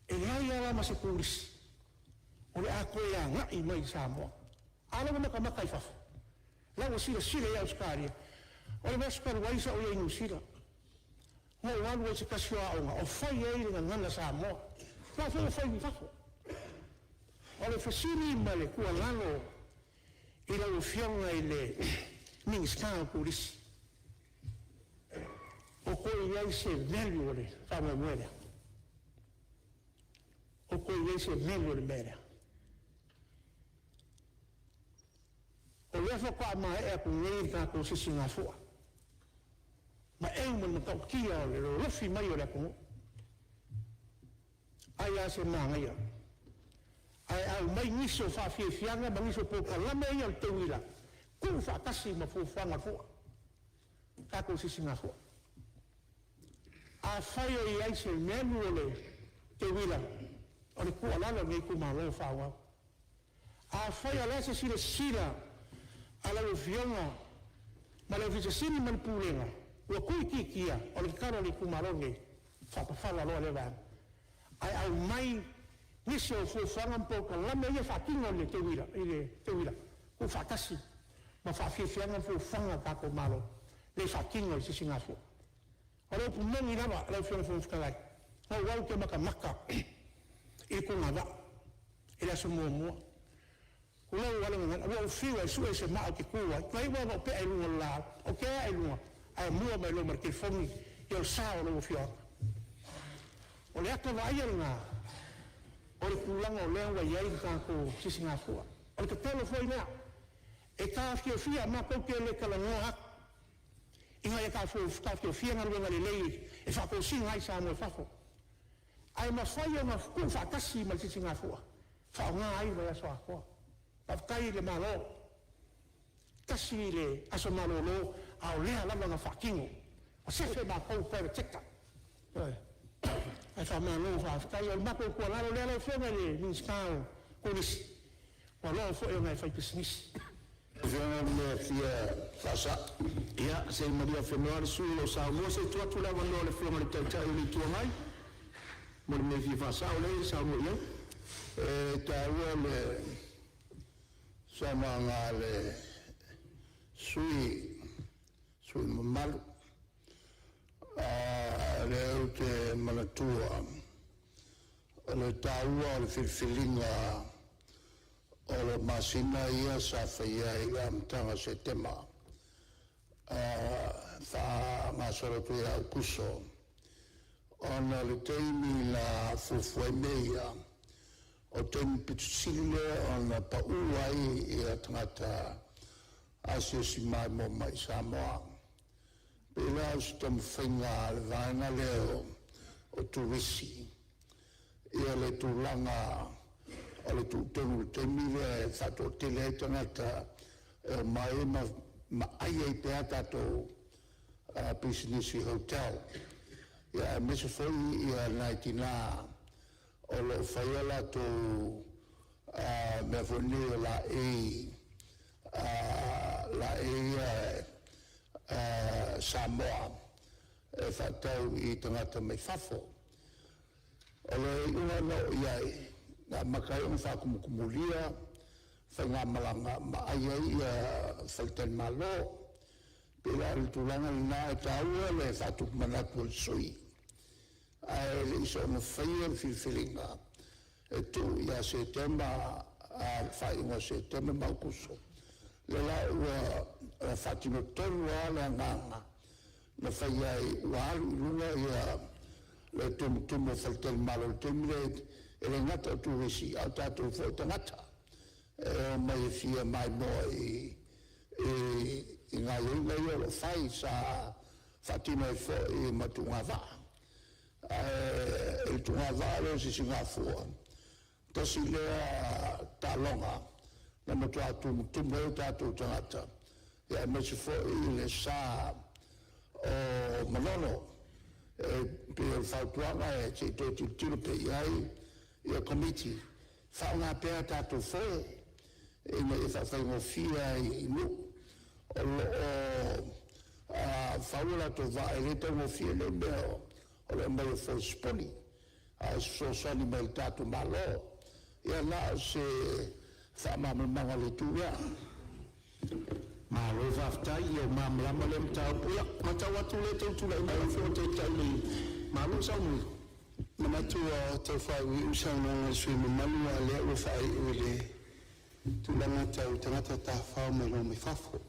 e leai lava la ma se turisi o le a toe agai mai i Samoa. A lea ua matamata i fafo, o la ua silasila i ai Ausetalia. O le vaiaso talu ai sa ou i ai i Niu Sila, na ou alu ai i se tasi o aoga o fai ai le Gagana Samoa, aua foi e fai i fafo. O le fesili ma le tuualalo i lau Afioga i le Minisita o Turisi, o toe i ai se value o le faamoemoe lea? O toe i ai se value o le mea lea? O lea faatoa maea atu nei le tatou sisigafua, ma eu ma le matautia o le lolofi mai o le atunuu. Ai lava se manaia, ae aumai nisi o faafiafiaga ma nisi o polokalame ia o le teuila, tuufaatasi ma fuafuaga a le fua, tatou sisigafua. Afai o i ai se melu o le teuila, o le tuualalo a lenei itumalo, faaauau. Afai o le a se silasila a lau Afioga ma le Ofisa Sili ma le Pulega ua tuuitiitia, o le tatalo a le itumalo lenei, faapafala loa lea vaega, ae aumai nisi o fuafuaga ma polokalame ia e faatino i le teuila, tuufaatasi ma faafiafiaga ma fuafuaga a le tatou Malo lea e faatino e le Sisigafua. O le upu moni lava lau Afioga i le Fofoga Fetalai, na ou alu ou te matamata i le tulavaa i le aso muamua, tulou lava le gagana, ua ou fiu e sue se maa ou te tu ai, na iu lava ina ou pea i luga o le laau. Ou te ae i luga, ae mua mai loa ma le telefoni o le sao o lou afioaga. O le ata vaaia lena o le tulaga o lea ua i ai le tatou Sisigafua. O le tatalo foi lea, e taofiofia, matou te le talanoa atu ina ia taofiofia galuega lelei e faatosina ai Samoa i fafo, ae mafai ona tuufaatasi ma le Sisigafua, faaaoga ai le vaiaso atoa. Faafetai i le Malo, tasi le aso malolo, a o lea lava na faatino, ua sefe matou private sector. Ae faamalo faafetai. O le matou tuualalo lea lau Afioga i le Minisita o Turisi, ua loa foi ona e faipisinisi. Lau Afioga o le mea e fia faasao. Ia, se i malie afenoa le sui usufono o lo o saunoa se i tuu atu le avanoa i le Afioga i le Taitai o le Itu Agai mo le mea e fia faasao lea e saunoa i ai. E taua le saunoaga a le sui usufono mamalu. O lea ou te manatua, o le taua o le filifiliga o masina ia sa faia i le amataga o Setema e faagasolo atu ia Aokuso, ona o le taimi na fuafua ai mea ia, o le taimi aupito sili lea ona pau ai tagata asiasi maimoa mai i Samoa. E pei la o se taumafaiga a le vaega lea o Turisi, ia le tulaga o le tuutonu i le taimi lea e faatoatele ai tagata e omai ma ai ai pea tatou pisinisi hotel, ia aemaise foi ia nai tinã o lo o faia latou mea foi nei o laei, laei ia Samoa e faatau i tagata mai fafo. O le iuga na oo i ai, na amata ai ona faatumutumulia faigamalaga ma ai ai faletalimalo. E pei la o le tulaga lena e taua le faatupu manatu o le sui usufono, ae le i soona faia le filifiliga e tuu ia Setema, le faaiuga o Setema ma Aokuso, lea la ua faatino tonu lava le agaga na fai ai, ua alu i luga le tumutumu o faletalimalo i le taimi lea, e le gata o turisi a o tatou foi tagata e omai e fia maimoa i gaoioiga ia o lo o fai sa faatino ai foi ma tuugavaa. Ae i le tuugavaa lea o Sisigafua, tasi lea taaloga na matua tumutumu ai o tatou tagata, aemaise foi le sa o Manono. E pei o le fautuaga se i toe tilotilo pea i ai le Komiti, faaaoga pea a tatou foe ina ia faafaigofie ai i nuu o lo o fau o latou vaa. E le taugofie nei mea o le aumai o foe sipuni, a o se fesoasoani mai le tatou Malo. Ia na o se faamalamalamaga o le itu lea. Malo faafetai, ia ua malamalama lea mataupu. Ia, matau atu o lea e tau tulai mai lau Afioga i le Taitai o le Malo e saunoa. E manatu ua tau faaiuiu le saunoaga a le sui usufono mamalu, a o lea ua faaiu i le tulaga tau tagata tafafao maimoa mai fafo.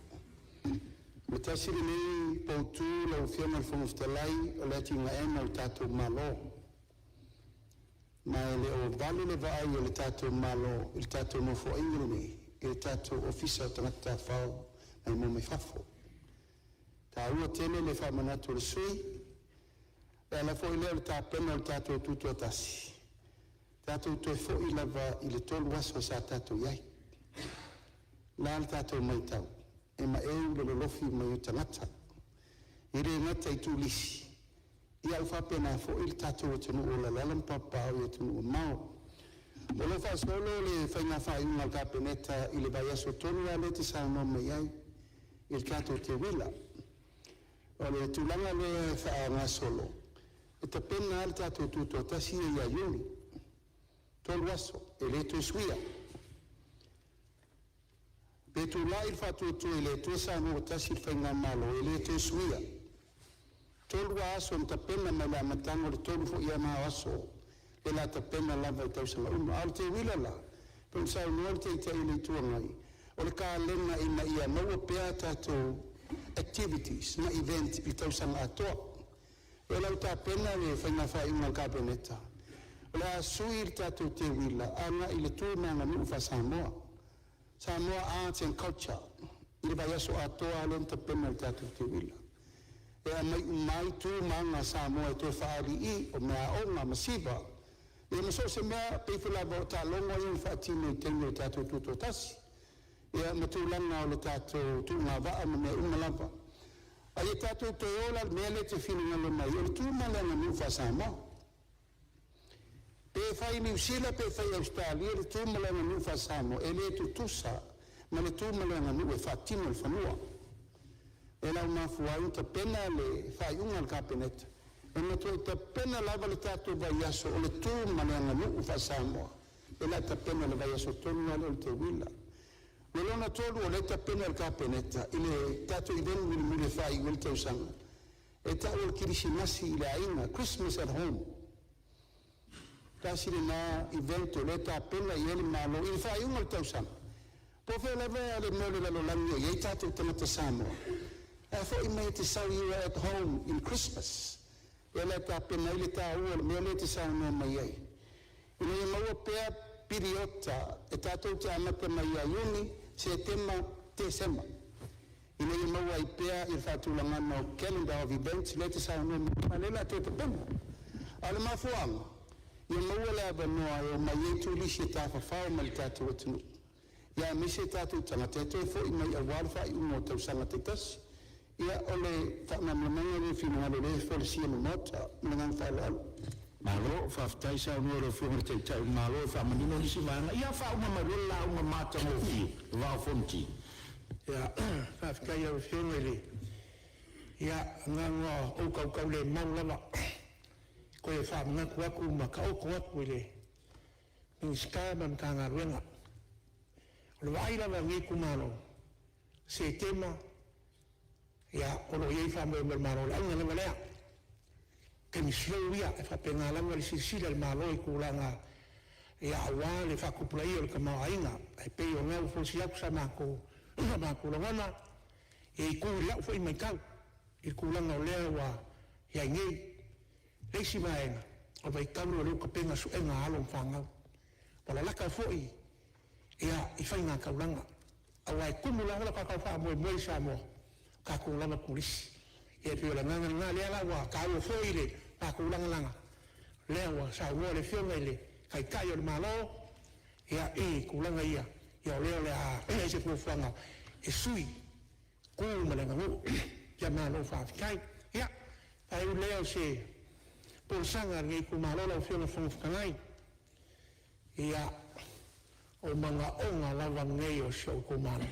E tasi lenei poutu lau Afioga i le Fofoga Fetalai o le atinaeina o le tatou Malo, ma e le o vale le vaai a le tatou Malo i le tatou Nofoaiga lenei i le tatou Ofisa o Tagata Tafafao Maimoa mai Fafo. E taua tele le faamanatu a le sui usufono, o le ala foi lea o le tapena o le tatou Tutoatasi, tatou toe foi lava i le 3 aso sa tatou i ai. O le a le tatou matau? E maeu le lolofi mai o tagata, e le gata i turisi ae ua faapena foi le tatou atunuu o lo o alaala ma papaaao i atunuu mamao. O lo o faasolo le faiga faaiuga a le Kapeneta i le vaiaso tonu lava lea e te saunoa mai ai i le tatou teuila. O le tulaga lea e faagasolo, e tapena lava le tatou Tutoatasi ia ia Iuni, 3 aso e le toe suia. Pe tulai le Faatuatua i le Atua Samoa ua Tasi i le Faigamalo, e le toe suia. E 3 lava aso na tapena mai le amataga, o le 3 foi lava na o aso o le a tapena lava i tausaga uma. A o le teuila la, e pei ona saunoa le Taitai o le Itu Agai, o le kalena ina ia maua pea a tatou activities ma event i le tausaga atoa. O lea la ua tapena le faiga faaiuga a le Kapeneta, o le a sui le tatou teuila agai i le tu ma le aganuu faa-Samoa, Samoa Arts and Culture i le vaiaso atoa lava lea na tapena e le tatou teuila. E aumai uma ai tu ma aga a Samoa e toe faaali i i, o meaaoga, masiva ia ma so o se mea, e pei foi lava o taaloga ia na faatino i taimi o le tatou Tutoatasi, ia ma tulaga o le tatou tuugavaa ma mea uma lava. A ia tatou toe o la i le mea lea e te finagalo mai ai, o le tu ma le aganuu faa-Samoa. Pe fai i Niu Sila pe fai i Ausetalia le tu ma le aganuu faa-Samoa, e le tutusa ma le tu ma le aganuu e faatino i le fanua. O lea la ua mafua ai ona tapena le faaiuga a le Kapeneta, e matuai tapena lava le tatou vaiaso o le tu ma le aganuu faa-Samoa, o le a tapena i le vaiaso tonu lava lea o le teuila. O le lona tolu o lea e tapena e le Kapeneta i le tatou event mulimuli e faaiu ai le tausaga, e tau o le Kerisimasi i le Aiga, Christmas at Home. Tasi lena event o lea e tapena i ai le Malo i le faaiuga o le tausaga, po o fea lava le mea o le lalolagi o i ai tatou tagata Samoa, ae foi mai e te sau, you are at home in Christmas. O lea la e tapena ai le taua o le mea lea e te saunoa mai ai, ina ia maua pea piriota e tatou te amata mai ia Iuni, Setema, Tesema, ina ia maua ai pea le faatulagaga o calendar of events lea e te saunoa mai ai, ma o lea o le a toe tapena. A o le mafuaaga, Ia maua le avanoa e omai ai turisi e tafafao mai i le tatou atunuu, aemaise o tatou tagata e toe foi mai aua le faaiuga o tausaga taitasi. Ia o le faamalamalamaga lea o le finagalo o lea e folasia i le Maota. Ma le agaga faaaloalo. Malo faafetai saunoa i lau Afioga i le Taitai o le Malo e faamanino nisi vaega. Ia faauma mai loa le lauga matagofie le Vaa o Fonoti. Ia, faafetai i lau Afioga i le… Ia, agaga o ou tautaulemau lava, e toe faamanatu atu ma taoto atu i le Minisita ma le Matagaluega. O le vaai lava a lenei itumalo, Setema o lo o i ai le faamoemoe o le Malo, o le auga lava lea, o taimi slow ia, e faapena lava le silasila a le Malo i tulaga aua le faatupulaia o le tamaoaiga. Ae pei o lena ua folasia atu sa matou lagona e itu i lau foi matau i le tulaga o lea ua i ai nei. O le isi vaega, o le vaitau lenei o lea ua tapena suega a alo ma fanau, ua lalata foi i faigataulaga, aua e tumu lava le tatou faamoemoe i Samoa, o tatou lava turisi. Ia e pei o le agaga lena, o lea la ua taua foi le matou lagalaga, o lea ua saunoa le Afioga i le Taitai o le Malo i tulaga ia, o lea o le a i ai se fuafuaga e sui tu ma le aganuu. Ia malo faafetai. Ia, faaiu lea o se folasaga a lenei itumalo lau Afioga i le Fofoga Fetalai, ia, o manaoga lava nei o si ou itumalo.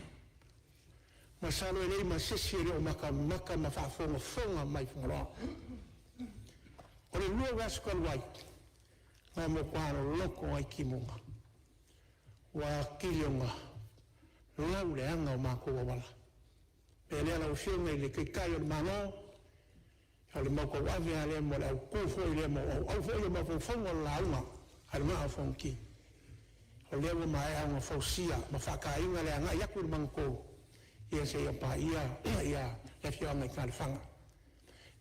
Masalo e leai ma se isi e le o matamata ma faafogafoga mai i Fagaloa. O le 2 vaiaso talu ai, na matua loloto ai timuga, ua atili ona lauleaga o matou auala. O le mea lea lau Afioga i le Taitai o le Malo, o le mau tauave lava lea mo le autu foi lea mo auau foi o mafaufauga o le lauga a le Vaa o Fonoti, o lea ua maea ona fausia ma faataina le agai atu i le magatolu seia paia le afioaga i Taelefaga.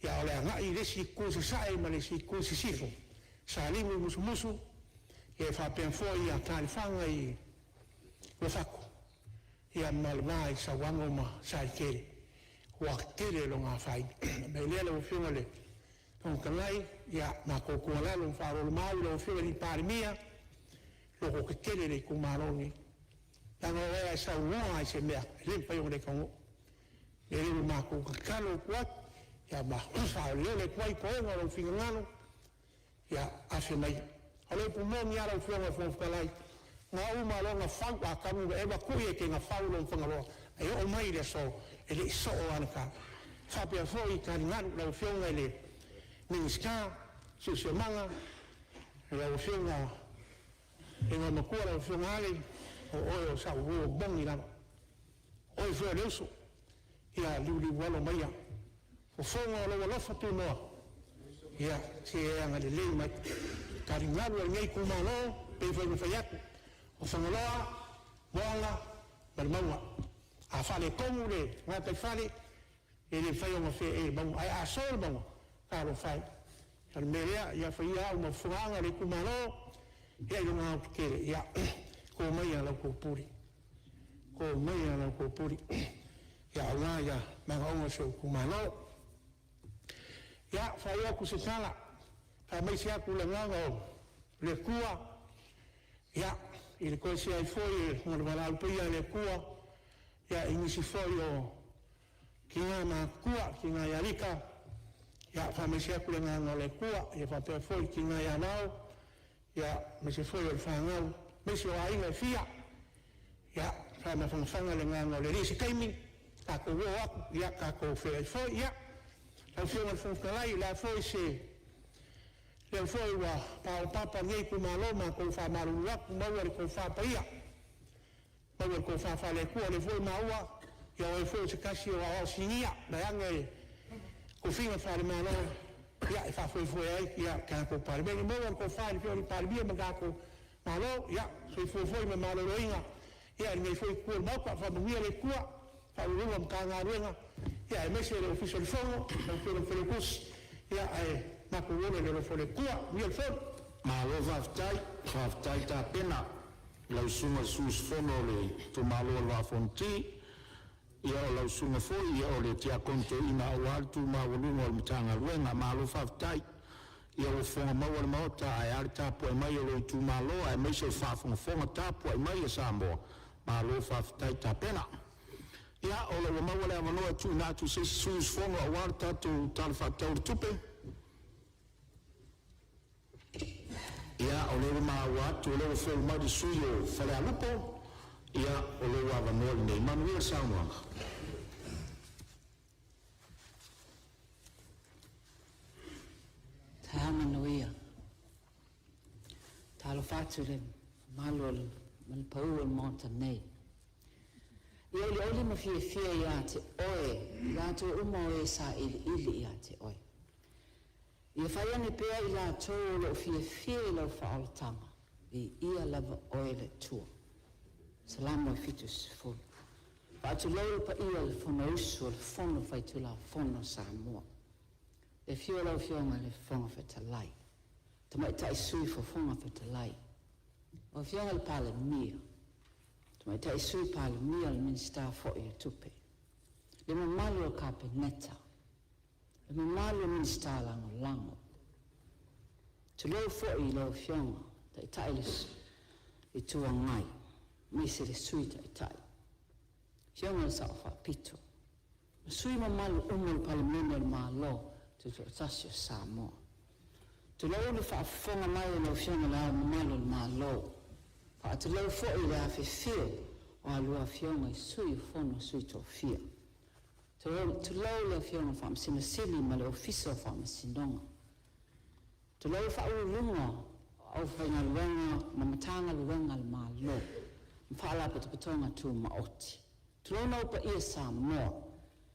A o le agai i le isi itu i sasae ma le isi itu i sisifo, Salimu i Musumusu e faapea foi Taelefaga i Uafato ma le va i Sauano ma Saletele, ua tele lona afaina. O le mea lea lau Afioga i le Fofoga Fetalai, ia o le matou tuualalo ma faaoloolomaau i lau Afioga i le Palemia, lototetele le itumalo lenei, leaga o oe a e saunoa lava i se mea, e le mafai ona le taunuu. O le mea lea ua matou tatalo atu ai ma faaoleole atu ai toega o lou finagalo, ia afe maia. O le upu moni lava lau Afioga i le Fofoga Fetalai, na uma loa gafau Atamu ma Eva tuu i Etena fau loa ma Fagaloa, e oo mai i le aso e le i soo lava le ta. E faapea foi taligalu, lau Afioga i le Minisita o Siosiomaga, lau Afioga i le Igoamatua lau Afioga Ale, o oe o sau uo moni lava, o oe foi o le uso, ia liuliualo maia, fofoga o lou alofa tunoa, ia se i e agalelei mai. Taligalu a lenei itumalo, e pei foi ona fai atu, o Fagaloa, Moaga ma le Mauga. A faaletonu le gataifale, e le mafai ona feei e le mauga, ae a so le mauga, talofa e. O le mea lea, ia fai ia au ma fofogaaga a le itumalo i lona aotetele, ia to maia la outou pule, to maia la outou pule aua manaoga o si ou itumalo. Ia, faaiu atu se tala, faamaise atu i le agaga o le Atua i le toesea ai foi o le valaau paia a le Atua i nisi foi o tina matutua, le tina ia Lita, ia faamaise atu le agaga o le Atua faapea foi le tina ia Mao, aemaise foi o le fanau, aemaise o aiga e fia. Ia faamafanafanaga le agaga o le Alii. I se taimi tatou oo atu tatou feiloai foi. Ia, lau Afioga i le Fofoga Fetalai, o le a foi se leo foi ua paopapa o lenei itumalo, matou faamalulu atu, maua le tofa paia, maua le tofa faale-Atua. O lea foi ua maua, o oe foi o se tasi o aoao sinia vaeane tofiga faale-Malo e faafoefoe ai le tatou Palemene. Maua le tofa i le Afioga i le Palemia ma le tatou Malo, ia soifua foi ma ia maloloina i lenei foi itu o le Maota. Faamanuia le Atua i Ofisa Sili o Pulega o Matagaluega aemaise le Ofisa o le Fono, lau Afioga i le Failautusi. Ae matou ola i le alofa o le Atua. Manuia le fono. Malo faafetai, faafetai tapena i lau susuga i le sui usufono o le itumalo o le Vaa o Fonoti. Ia o lau susuga foi o le Tiakono Toeaina aua le tu maualuga o le Matagaluega. Malo faafetai. Ia ua fofoga maua le Maota ae a le tapuai mai a lou itumalo aemaise o le faafogafoga tapuai mai a Samoa, malo faafetai tapena. Ia o lea ua maua le avanoa e tuuina atu i se isi sui usufono aua le tatou Tala Faatatau o le Tupe. Ia, o lea ua maua atu o lea ua foliga mai le sui usufono mo Falealupo. Ia, o lou avanoa lenei. Manuia le saunoaga. Taeao manuia. Talofa atu i le mamalu o le ma le pau o le Maota nei. E olioli ma fiafia ia te oe, i latou uma o e sailiili ia te oe. Ia fai ane pea i latou o lo o fiafia i lau faaolataga, viia lava oe le Atua. Salamo 70. Faatulou le paia o le Fonousu o le Fono Faitulafono a Samoa. Le afio o lau Afioga i le Fofoga Fetalai, Tamaitai Sui Fofoga Fetalai, lau Afioga i le Palemia, Tamaitai Sui Palemia o le Minisita foi o Tupe, le mamalu o le Kapeneta, le mamalu o Minisita Lagolago. Tulou foi i lau Afioga Taitai o le Itu Agai, aemaise le Sui Taitai, Afioga i le Sao Faapito, ma sui usufono mamalu uma o le Palemene o le Malo Tutoatasi o Samoa. Tulou le faafofoga mai a lau Afioga i Le Ao Mamalu o le Malo, faatulou foi i le afifio o a lua Afioga i Sui o le Fono a Sui Tofia. Tulou le Afioga i le Faamasino Sili ma le Ofisa o Faamasinoga. Tulou Ofisa Sili o Pulega o aufaigaluega ma Matagaluega a le Malo ma Faalapotopotoga Tumaoti. Tulouna ou paia Samoa,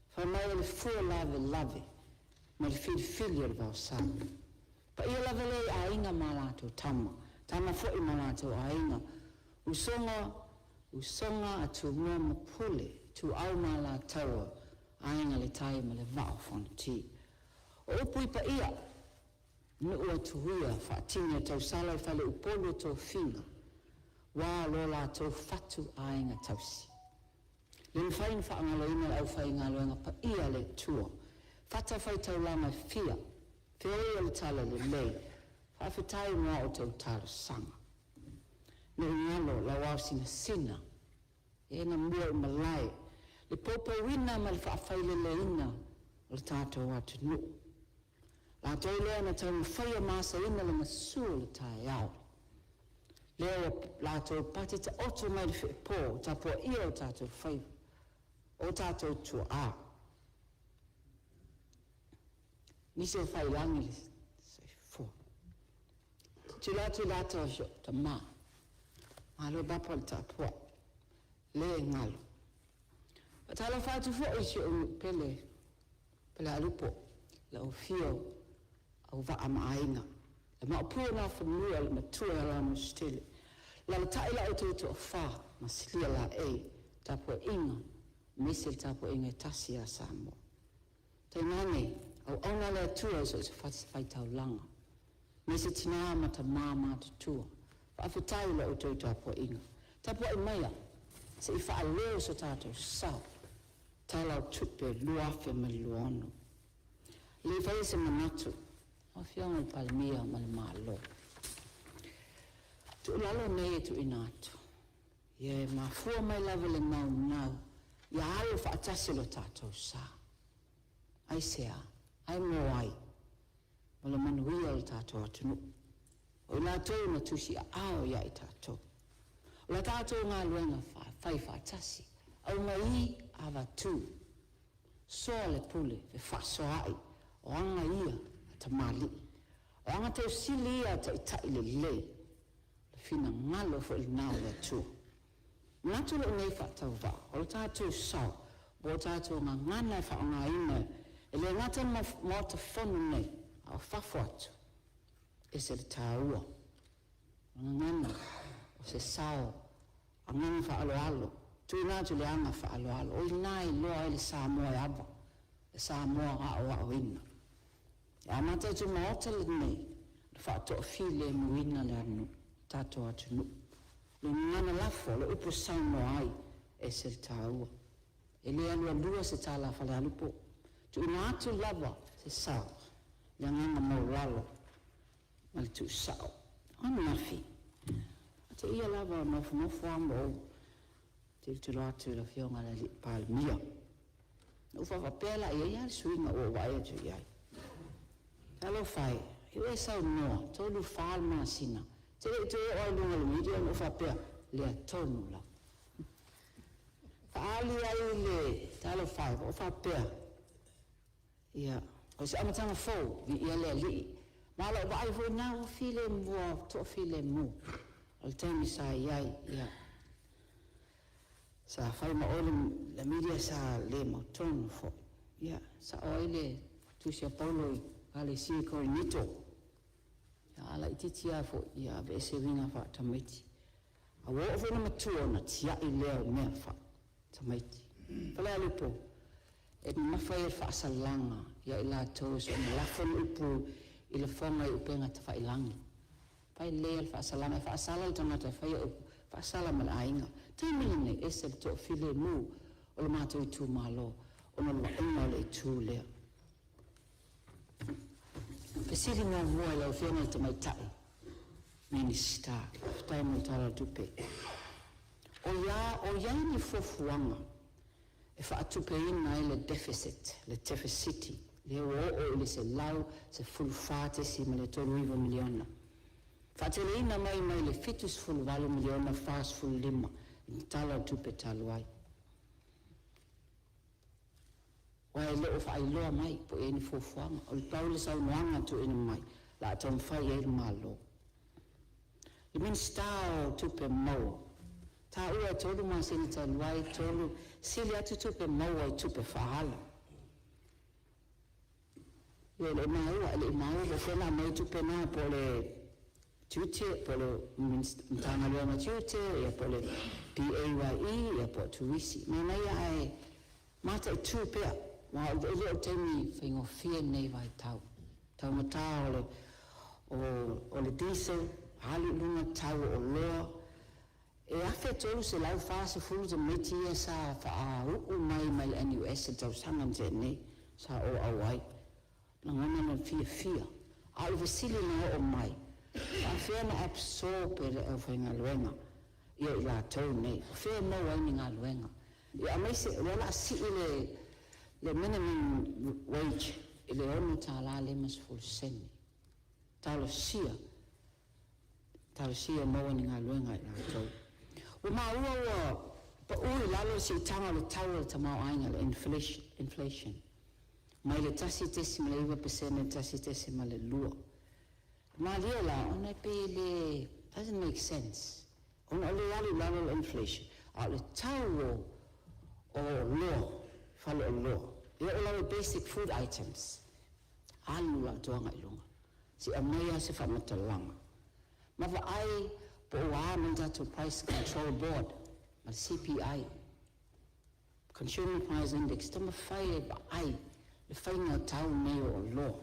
fai mai o le fua lavelave mai le filifili o le vaosa. O paia lava lea i Aiga ma latou Tama, Tama foi ma latou Aiga, Usoga, Usoga a Tumua ma Pule, Ituau ma Alataua, Aiga i le Tai ma le Vaa o Fonoti. O upu i paia, nuu atu ia faatini o tausala i faleupolu o tofiga, aua lo latou fatu aiga tausi. E le mafai ona faagaloina le aufaigaluega paia a le Atua, fatafaitaulaga e fia, feoi o le Talalelei, faafetai mo a outou talosaga. Ne i galo lau ao sinasina, e na mua i malae, le poupouina ma le faafaileleina o le tatou atunuu. Latou lea na taumafaia ma asaina le gasu o le taeao, lea ua latou pati taoto mai le feepo, tapuaia o tatou faiva, o tatou tuaa. Nisi o faiilagi le soifua. Tilotilo atu i le ata o si ou tama, malo papa le tapuai, le galo. Faatalofa atu foi i si ou nuu pele, Falealupo, lau afio Auvaa ma Aiga, le Maopu o Nafanua le Matua ia Lamositele, alaalatai la outou toafa ma Silia Laei, tapuaiga aemaise le tapuaiga e tasi ia Samoa. Tainane auauna a le Atua i so o se fatafaitaulaga, aemaise tina ma tama matutua. Faafetai i la outou tapuaiga. Tapuai maia se i faaleo so tatou sao Tala o Tupe 2026. E le faia se manatu, lau Afioga i le Palemia ma le Malo, tuualalo nei e tuuina atu, ia e mafua mai lava i le naunau ia alo faatasi lo tatou sa. Aisea? Ai mo ai? Mo le manuia o le tatou atunuu. O i latou na tusiaao ia i tatou. O la tatou galuega fai faatasi, aumai avatu, soa le pule fefaasoaai, o aga ia a tamalii. O aga tausili ia a taitai lelei, o le finagalo foi lena o le Atua. E manatu lou nei faatauvaa, o le tatou sao po o tatou gagana e faaaogaina e le gata i le Maota Fono nei, a o fafo atu, e ese le taua. O le gagana, o se sao agaga faaaloalo, tuuina atu i le aga faaaloalo, o i ina e iloa ai le Samoa e ava, le Samoa aoaoina. E amata atu i le Maota lenei ona faatoafilemuina le tatou atunuu. O le gagana lafo, o le upu e saunoa ai, e ese le taua. E le alualua se tala a Falealupo, tuuina atu lava se sao i le agaga maualalo. ma le tuusao. O ananafi, te ia lava o nofonofo lava ma ou tilotilo atu i le Afioga i le Palemia. Na ou faapea la i ai lava le suiga ua ou vaai atu i ai. Talofa e, i ua e saunoa, 3, 4 masina, te le i toe oo lava i luga o le media ona ou faapea, lea tonu lava. Faaali ai le talofa e, ua ou faapea, ia, o se amataga fou, viia le Alii. Ma o lau vaai foi lena ua filemu, ua toafilemu. O le taimi sa i ai, ia, sa fai ma oe le media sa le mautonu foi. Ia, sao ai le tusi a Paulo i Ekalesia i Korinito. Ia, a laitiiti lava foi, ia aveese uiga faatamaiti. A ua oo foi ina matua ona tiai lea o mea faatamaiti. Falealupo, e mamafa ia o le faasalaga ia i latou e soona lafo ni upu i lafoga i upega tafailagi. Fai lelei lava le faasalaga, e faasala le tagata e faia upu, faasala ma le aiga. O le taimi lenei, e ese le toafilemu o le matou itumalo ona o le vaaiga o le itu lea. Fesili muamua i lau Afioga i le Tamaitai Minisita, faafetai mo le Tala o le Tupe. O a, o i ai ni fuafuaga e faatupeina ai le deficit, le tefesiti lea ua oo i le $114.39 miliona, faateleina mai mai le $78 miliona 45 i le Tala o le Tupe talu ai. Aua e le o faailoa mai po o i ai ni fuafuaga. O le pau le saunoaga na tuuina mai, o le a taumafai i ai le Malo. Le Minisita o Tupe Maua, taua e 3 masina talu ai, 3, sili atu tupe maua i tupe faaalu. Ia e le i maua, e le i maua po o fea na aumai ai tupe na, po o le tiute, po o le Matagaluega o Tiute, ia po o le PAYE, ia po o Turisi. Manaia ae mataitu pea, aua e le o le taimi faigofie lenei vaitau. Taugata o le, o, o le diesel, alu i luga tau o oloa. E 1,340 tamaiti ia sa faauu mai mai le NUS i le tausaga na tea nei, sa ou auai. Lagona le fiafia. A o le fesili na oo mai, e faapefea ona absorb e le aufaigaluega ia i latou nei? O fea e maua ai ni galuega? Ia aemaise o lea o le a sii le le minimum wage i le $6.50. Talosia, talosia e maua ni galuega i latou. Ua maua ua pau i lalo le siitaga o le tau o le tamaoaiga, le inflation, mai le 1.9% i le 1.2. Malie la, ona e pei e le, doesn't make sense, ona o lea e alu i lalo le inflation, a o le tau o oloa, faleoloa, e oo lava i basic food items, alu le atoaga i luga. Se i aumai lava se faamatalaga, ma vaai po o a mai le tatou Price Control Board ma le CPI, Consumer Price Index, taumafai e vaai le faiga o tau nei o oloa.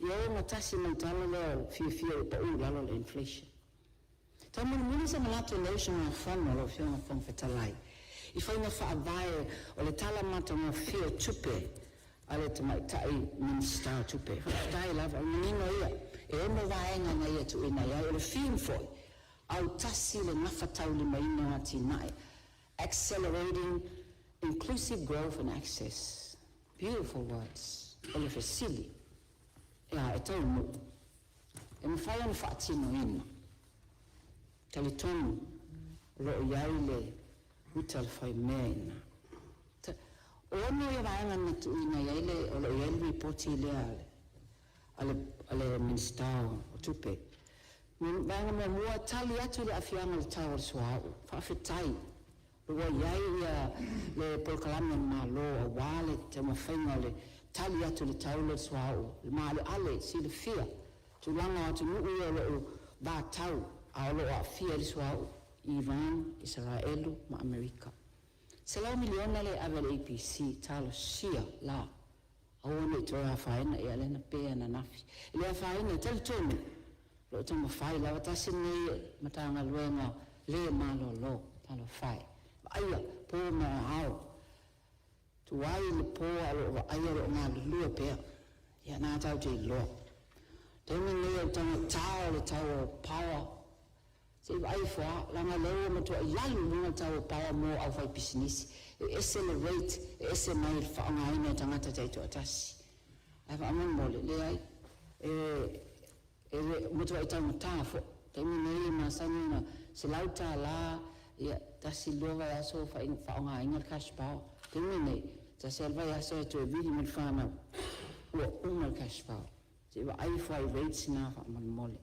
Ia ogatasi ma le tala lea o le fiafia ua pau i lalo le inflation. Taumolimoli se manatu o le usugafono a lau Afioga i le Fofoga Fetalai i faiga faavae o le tala matagofie o tupe a le Tamaitai Minisita o Tupe. Faafetai lava, o le manino ia, e 6 vaega na ia tuuina i ai. O le theme foi, autasi le gafataulimaina o atinae, Accelerating Inclusive Growth and Access. Beautiful words. O le fesili, e a, e taunuu? E mafai ona faatinoina. Talitonu o lo o i ai le uta le faimea i ina. O 6 ia vaega na tuuina i ai le, o lo o i ai le lipoti lea a le, a le Minisita o Tupe. Vaega muamua, tali atu i le aafiaga o le tau o le suauu. Faafetai ua i ai ia le polokalame a le Malo aua le taumafaiga o le tali atu i le tau lea o le suauu, le maaleale, silafia tulaga o atunuu ia o lo o vatau a o lo o aafia ai le suauu, Iran, Isaraelu ma Amerika. $100 miliona lea e ave a le EPC, talosia la, aua ne i toe afaina, ia lea na pe ananafi. E le afaina, e talitonu o lo o taumafai lava, tasi lenei Matagaluega le malolo, talofa e, vaaia po ma ao, tuai le po a o lo o vaaia o lo o galulue pea. Ia na tatou te iloa. Taimi lenei o le taugata o le tau o power, se i vaai ifo lava, leaga o lea ua matuai alu i luga le tau o power mo le aufaipisinisi. E ese le rate e ese mai le faaaogaina e tagata taitoatasi. Ae faamolemole, leai, e e matuai taugata foi. Taimi nei e masani ona $100, ia, tasi lua vaiaso o faaaogaina le cash power. Taimi lenei, tasi lava le vaiaso e toe vili mai le fanau ua uma le cash power. Se i vaai ifo lava i rates na faamolemole.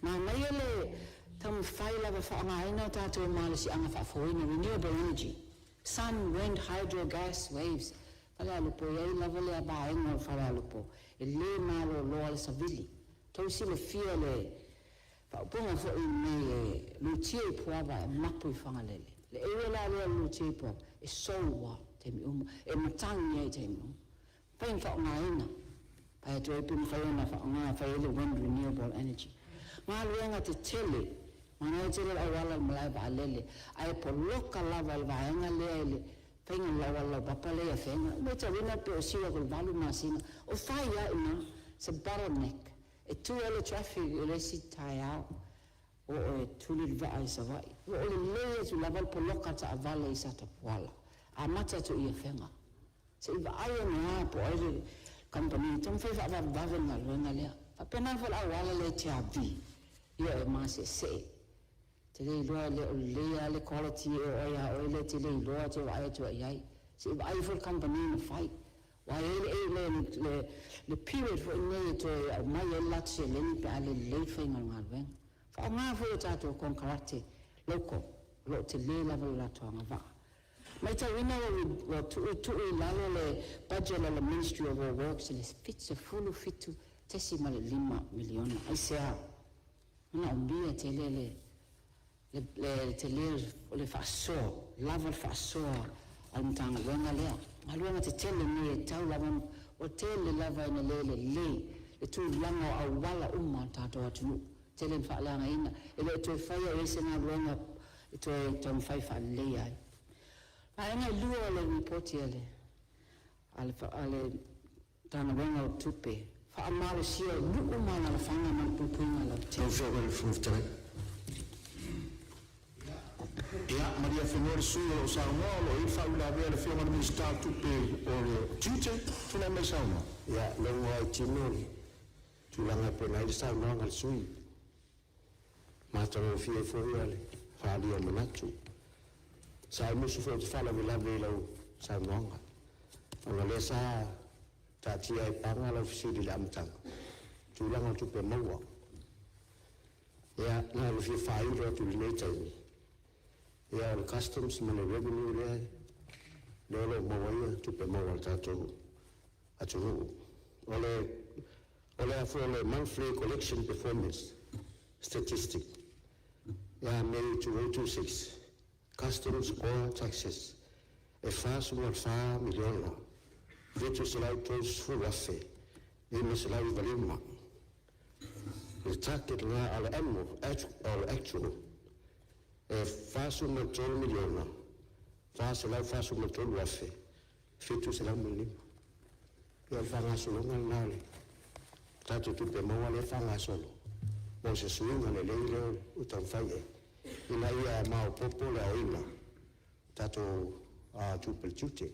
Manaia le taumafai lava e faaaogaina o tatou malosiaga faafouina, renewable energy, sun, wind, hydro, gas, waves. Falealupo, e i ai lava lea vaega o Falealupo e le maloloa le savili. Tou silafia le faaupuga foi nei e lutia i Puava e mapu i Fagalele. Le area la lea o le lutia i Puava, e sou lava i taimi uma, e matagi ai i taimi uma. Mafai ona faaaogaina, fai atu ai pe mafai ona faaaoga e fai ai le wind renewable energy. Galuega tetele, manaia tele le auala o le malae vaalele, ae poloka lava e le vaega lea i le faiga o le auala laupapa lea i Afega. E matauina pei o siu atu i le 8 masina, o fai lava i ina, it's a bottleneck. E tu ai le traffic i le isi taeao o e tuli le vaa i Savaii. Ua o lelei atu lava le poloka taavale i Satapuala, amata atu i Afega. Se i vaai ane lava po o ai le kamupani e taumafai e faavavevave le galuega lea. Faapena foi le auala lea i Tiavi, ia e maseesee. Te le iloa e le o lelei lava le quality e o ai a oe lea e te le iloa e te vaai atu i ai. Se i vaai foi le kamupani na fai. Aua e i ai le period foi lenei e toe aumai ai le latou seleni pe a le lelei le faiga o le galuega. Faaaoga foi o tatou konekarate local, o lo o tele lava le latou agavaa. Matauina ua tuutuu i lalo le budget a le Ministry of All Works i le $77.5 miliona. Aisea? Manaomia tele le tele o le faasoa, lava le faasoa a le Matagaluega lea. Galuega tetele nei e tau lava, ua tele lava ina le lelei le tulaga o auala uma o le tatou atunuu, tele ina faaleagaina, e le o toe faia i ai se galuega e toe taumafai faaleleia ai. Vaega e lua o le lipoti a le Matagaluega o Tupe, faamalosia o nuu ma alalafaga ma le puipuiga Lau lautele. Afioga i le Fofoga Fetalai. Ia, malie afenoa le sui usufono o lo o saunoa o lo o i ai le faauilavea a le Afioga i le Minisita o Tupe o le Tiute. Tulai mai e saunoa. Ia, logo lava i tino le tulaga e pei ona i ai le saunoaga a le sui usufono. Matagofie foi le faaalia o manatu. Sa ou musu foi ou te faalavelave i lau saunoaga, ona o lea sa taatia ai paga lau fesili i le amataga, tulaga o tupe maua. Ia, na ona fia faailo atu i lenei taimi, ia o le customs ma le revenue lea o lo o maua ai tupe maua a le tatou atunuu. O le a foi o le monthly collection performance statistic ia Mei 2026, customs core taxes e 44 miliona 730 afe 595. Le target lena a le annual, o le actual e 43 miliona 443 afe 705. Ia o le faagasologa lena o le tatou tupe maua lea e faagasolo mo se suiga lelei lea ua taumafai i ai ina ia maopoopo le aoina tatou tupe tiute.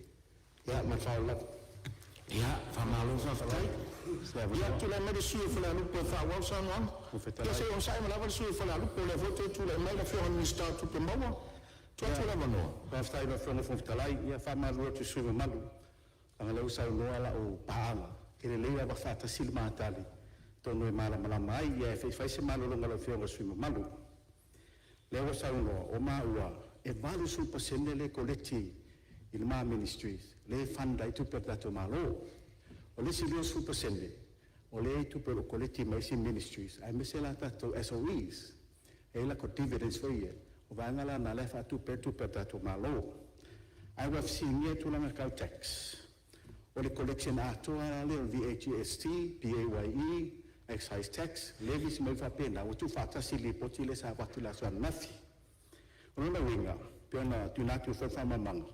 Ia ma le faaaloalo lava. Ia, faamalo faafetai. Ia, tulai mai le sui usufono o Falealupo e faaauau le saunoaga. Ia se i onosai mai lava le sui usufono o Falealupo, o lea foi ua toe tulai mai le Afioga i le Minisita o Tupe Maua. Tuu atu le avanoa. Faafetai i lau Afioga i le Fofoga Fetalai. Ia faamalulu atu i le sui usufono mamalu, leaga o lea ua saunoa lau paaga, e lelei lava faatasi le ma tali, atonu e malamalama ai. Ae se i fai se malologa a lau Afioga i le sui usufono mamalu. Lea ua saunoa, o maua e 80% lea e collect i le ma Ministry lea e fund ai tupe a le tatou Malo. O le isi 20% o lea e i tupe o lo o collect mai isi Ministries, aemaise la tatou SOEs, e i ai latou dividends foi ia, o vaega la na o lea e faatupe ai tupe a le tatou Malo. Ae ua fesiligia tulaga tau tax, o le collection atoa lava lea o le VAGST, PAYE, excise tax, levies ma mea faapena ua tuufaatasi i le lipoti lea sa avatu i le aso ananafi. O lona uiga, pei ona tuuina atu foi le faamalamalamaga,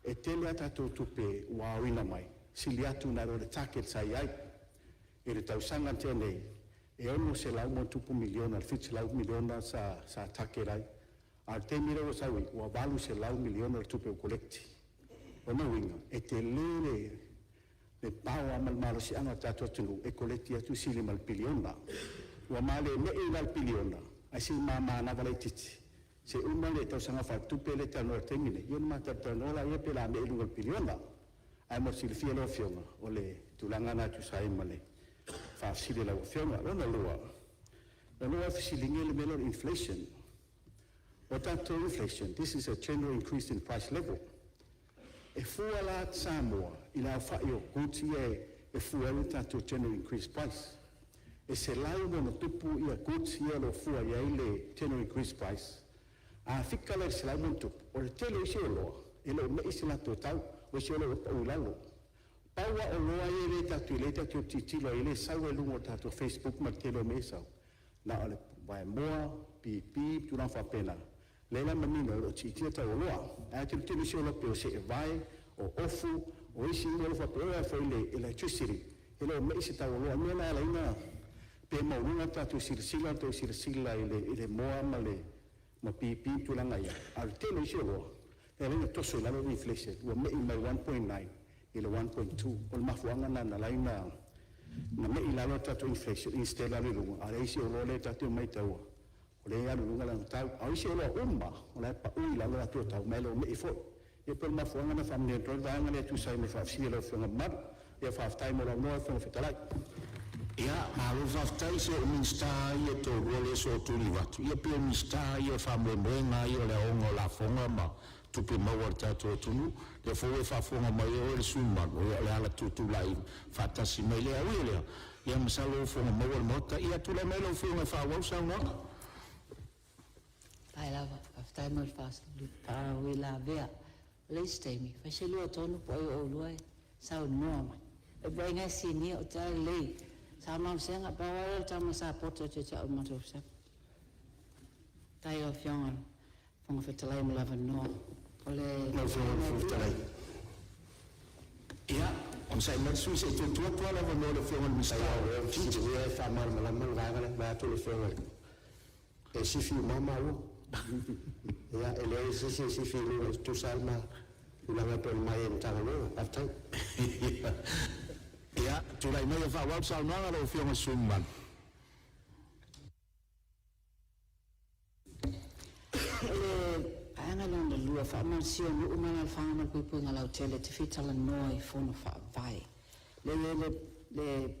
e tele a tatou tupe ua aoina mai, sili atu nai lo le target sa i ai. I le tausaga na tea nei, e $600+ miliona, le $700 miliona sa target ai, a o le taimi lea ua sau ai, ua $800 miliona le tupe ua kolekti. O lona uiga e tele le power ma le malosiaga o le tatou atunuu e kolekti atu e sili ma le piliona. Ua ma le mei la i le piliona, ae se i manava laitiiti se i uma le tausaga faaletupe lea e talanoa i le taimi lenei, ia ona ma talatalanoa lea pe o le a mei i luga o le piliona. Ae mo le silafia e lau Afioga, o le tulaga lena e tusa ai ma le faafesili a lau Afioga. Lona lua, na ou oo lava fesiligia le mea lea o le inflation. O le tatou inflation, this is a general increase in price level. E fua la Samoa i le aofai o goods ia e fua ai le tatou general increase price. E 100+ ia goods ia o lo o fua i ai le general increase price. A fika la i le 100+, o le tele o isi oloa e le o mei se latou tau, o isi oloa ua pau i lalo. Pau lava oloa ia lea tatou te tilotilo ai, lea e sau ai i luga o tatou Facebook ma le tele o mea e sau, na o le vaemoa, pipi ma tulaga faapena, lea la e manino o lo o siitia tau o oloa. Ae a tilotilo i isi oloa pei o seevae, o ofu, o isi uma oloa faapea, e oo lava foi i le electricity, e le o mei se tau o oloa. O le mea lena e ala ai ona pei e maualuga le tatou silasila ma toe silasila i le moa ma pipi ma tulaga ia, a o le tele o isi oloa, e ala ai ona toso i lalo le inflation ua mei mai le 1.9 i le 1.2. O le mafuaaga lena na ala ai ona mei i lalo le tatou inflation instead o le alu i luga, a o isi oloa lea tatou te maitaua o lea e alu i luga lana tau. A o isi oloa uma lava, o la e pau i lalo latou tau, ma e le o mei foi. Ia pei o le mafuaaga lena e faamanino atu ai le vaega lea e tusa ai ma le faafesili a lau Afioga mamalu. Ia faafetai mo lou avanoa lau Afioga i le Fofoga Fetalai. Ia, malo faafetai. Se o Minisita lava ia e toalua lea e sootuli atu, ia pei o Minisita lava ia o le faamoemoega lava ia o le aoga o lafoga ma tupe maua a le tatou atunuu. O lea foi ua e faafofoga mai oe le sui usufono mamalu, ia o le ala tutulai faatasi mai lea. Ae ui i lea, ia masalo ua fofoga maua le Maota. Ia tulai mai lau Afioga e faaauau le saunoaga. Faafetai lava, faafetai mo le faauilavea. O le isi taimi, fai se lua tonu po o ai o oulua e saunoa mai. E popo'e e sinia, ou te a lelei. Sa Sega, pau lava lea o le tama sa poto ia te au i le matou fesogo. Faafetai i lau Afioga i le Fofoga Fetalai mo le avanoa. O le Lau Afioga i le Fofoga Fetalai. Ia, onosai mai le sui usufono se i tuu atu lava le avanoa i le Afioga i le Minisita o Tiute. Fesiligia e faamalamalama le vaega lea, vaeatu le Afioga i le... E sifi uma lava maua. Ia, e leai se isi e sifi i luga e tutusa lava le tulaga e pei ona ma i ai i le Matagaluega. Faafetai. Ia, tulai mai e faaauau le saunoaga lau Afioga i le sui usufono mamalu. O le vaega lona lua, faamalosia o nuu ma alaalafaga mo le puipuiga lautele, e te fia talanoa i fono faavae. Lea e i ai le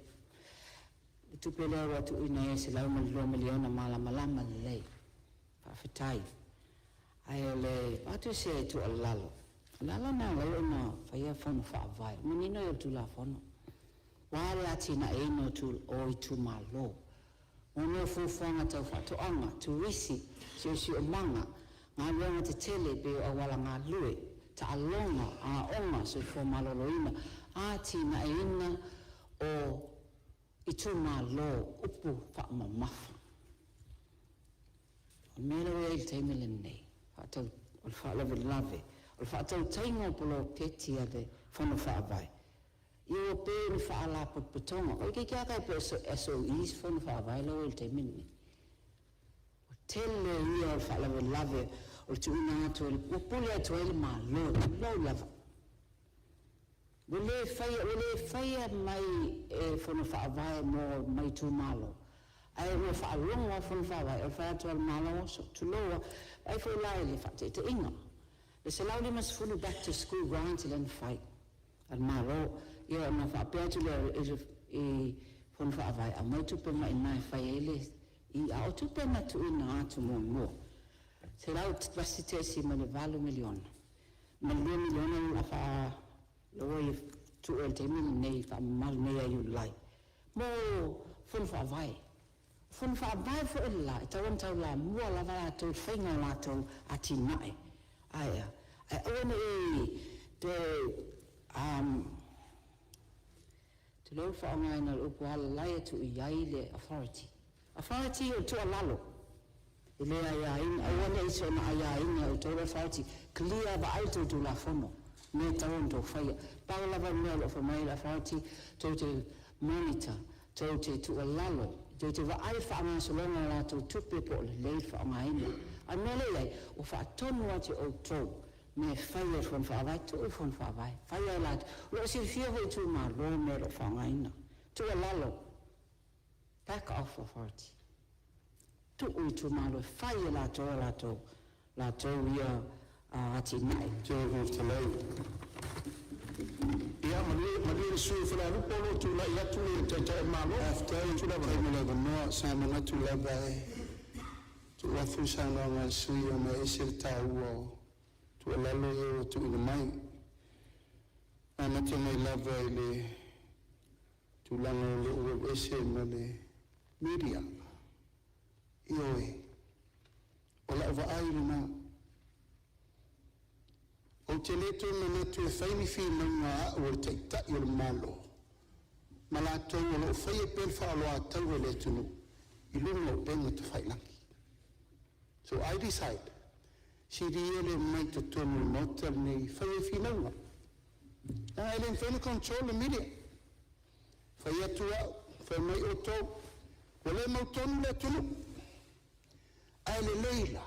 tupe lea ua tuuina i ai e $102 miliona malamalama lelei, faafetai. Ae o le avatu se tuualalo, o le ala lena e ala ai ona faia fono faavae, o le manino ia o le Tulafono, aua le atinaeina o itumalo. Mo mea o fuafuaga tau faatoaga, turisi, siosiomaga, galuega tetele pei o auala galue, taaloga, aoga, soifua maloloina, atinaeina o itumalo, upu faamamafa. O le mea lea ua i ai i le taimi lenei, o le faalavelave, o le faatautaiga o poloketi a le Fono Faavae, ia ua pei o ni faalapotopotoga. Toeitiiti lava tai pei o SOEs Fono Faavae la ua i ai i le taimi lenei. O le tele ia o le faalavelave o le tuuina atu, ua pule atu ai le Malo, tulou lava. Ua le faia, ua le faia mai e Fono Faavae mo mai itumalo, ae ua faalogo lava Fono Faavae, o le fai atu lava o le Malo, oso, tulou lava. Vaai foi la i le faataitaiga, le 150 back to school grant lea na fai a le Malo, ia ona faapea atu lea i Fono Faavae, aumai tupe mai i ina e fai ai le... a o tupe na tuuina atu muamua, $101.8 miliona, ma le $2 miliona la faa ua tuu i le taimi lenei faamamalu nei ia Iulai mo Fono Faavae. O Fono Faavae foi le la, e tatau ona taulamua lava latou i le faiga o latou atinae. Ae a? Ae aua ne i toe tulou le faaaogaina o le upu alalai atu i ai le authority. Authority o le tuualalo, e le aiaina, aua ne i soona aiaina e outou le authority, clear, vaai le tou Tulafono, mea e tatau ona outou faia. Pau lava le mea o lo o fai mai le authority, tou te monitor. Tou te tuualalo, tou te vaai i le faagasologa o a latou tupe po o lelei le faaaogaina. A o le mea lea e i ai, ua faatonu atu e outou mea e faia e le Fono Faavae, tuu le Fono Faavae, fai a latou. O lo o silafia foi e itumalo mea o lo o faaaogaina. Tuualalo, back off authority. Tuu i itumalo e fai e latou a latou, latou ia atinae. Ia, malie malie le sui usufono o Falealupo o lo o tulai atu le Taitai o le Malo. Faafetai mo le avanoa. Sa manatu lava e tuu atu le saunoaga a le sui usufono ona e ese le taua o tuualalo ia ua tuuina mai. E amata mai lava i le tulaga o lou alu ese ma le media, ioe, o lau vaai lena. Ou te le toe manatu e fai ni finauga a au o le Taitai o le Malo ma latou o lo o faia pea le faaoloataua i le atunuu i luga o upega tafailagi. So I decide, sili ia le omai i totonu o le Maota lenei e fai ai finauga, leaga e le mafai ona control le media. Fai atu au, fai mai outou, ua le mautonu le atunuu. Ae lelei la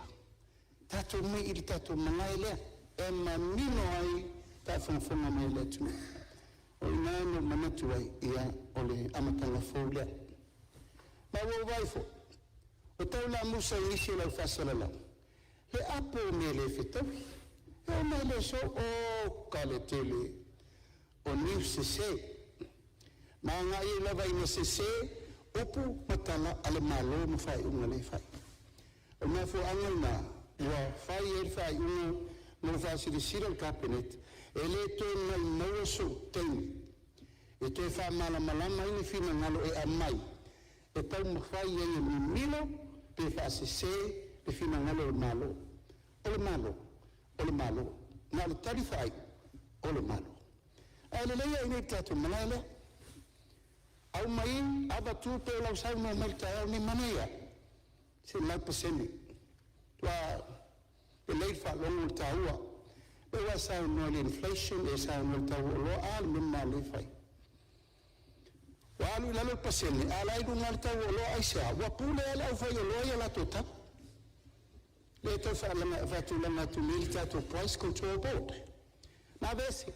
tatou omai i le tatou malae lea e manino ai faafogafoga mai a le atunuu. O i ina na ou manatu ai, ia, o le amataga fou lea. Ma ua ou vaai foi, ua tau lamusa i nisi o le au faasalalau le apo o mea le fetaui. E oo mai lava i le aso, oka le tele o news sese, ma agai ai lava ina sese upu ma tala a le Malo ma faaiuga lea e fai. O le mafuaaga lena ua fai ai le faaiuga ma ua faasilasila e le Kapeneta, e le toe maumauina sou taimi e toe faamalamalama ai ni finagalo e aumai e taumafai ai e mimilo pe faasese le finagalo o le Malo. O le Malo, o le Malo. Na o le tali faaiu, o le Malo. Ae lelei lava i inei i le tatou malae lea, aumai avatu pei o lau saunoa mai i le taeao lenei, manaia lava, 100%. Ua lelei le faalogo i le taua. O lea ua e saunoa i le inflation, e saunoa i le tau o oloa. A le mea mama o lea e fai? Ua alu i lalo le pasene, a o la e i luga lava le tau o oloa. Aisea? Ua pule lava le aufaioloa ia i latou tau. Lea e tau faatulaga atu nei le tatou Price Control Board na aveese.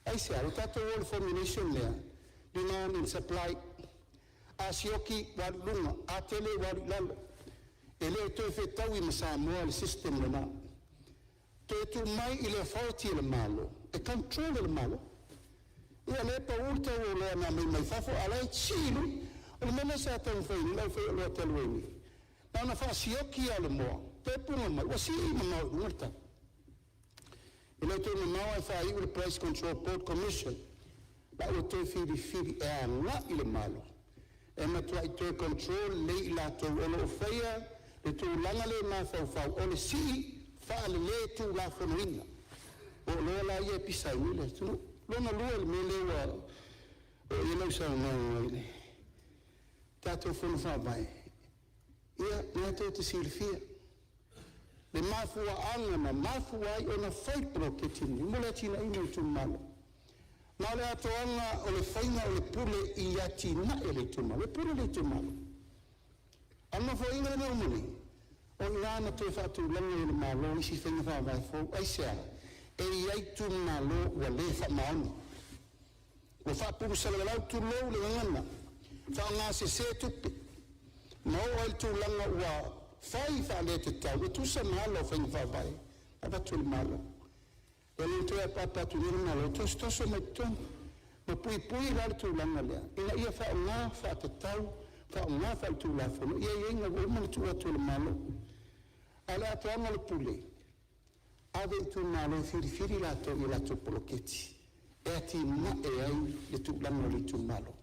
Aisea? Ua tatou o i le formulation lea, demand and supply. A sioki ua alu i luga, a tele ua alu i lalo. E le o toe fetaui ma Samoa le system lena. Toe tuu mai i le authority a le Malo e control e le Malo. Ia o lea e pau le tau o oloa na aumai mai fafo, a o la e sii i luga. O le mea lea sa taumafai nei le aufaioloa talu ai nei, na ona faasioki lava o le moa, toe puna mai ua sii mamao i luga le tau. E le o toe mamao ae faaiu le Price Control Board Commission, la ua toe filifili e agai i le Malo e matuai toe control lelei i latou o lo o faia le tulaga le mafaufau o le sii faaleletulafonoina o oloa la ia e pisa ai nei le atunuu. Lona lua i le mea lea ua oo i ai lau saunoaga i le tatou Fono Faavae, ia, o lena tou te silafia le mafuaaga na mafua ai ona fai le poloketi lenei mo le atinaeina o itumalo. Ma o le atoaga o le faiga o le pule i atinae a le itumalo, e pule le itumalo. A o le Nofoaiga lea na uma nei, o i ina na toe faatulaga ai e le Malo isi faiga faavae fou. Aisea? E i ai itumalo ua le faamaoni, ua faapulusalalau, tulou le gagana, faaaoga sese tupe, ma oo ai i le tulaga ua fai faaletatau e tusa ma ala o faiga faavae na avatu e le Malo. Ia lea na toe apaapa atu nei le Malo, tosotoso mai totonu ma puipui la le tulaga lea ina ia faaaoga faatatau, faaaoga faaletulafono ia aiaiga ua uma ona tuu atu e le Malo. A o le atoaga o le pule, ave i itumalo e filifili latou i a latou poloketi e atinae ai le tulaga o le itumalo.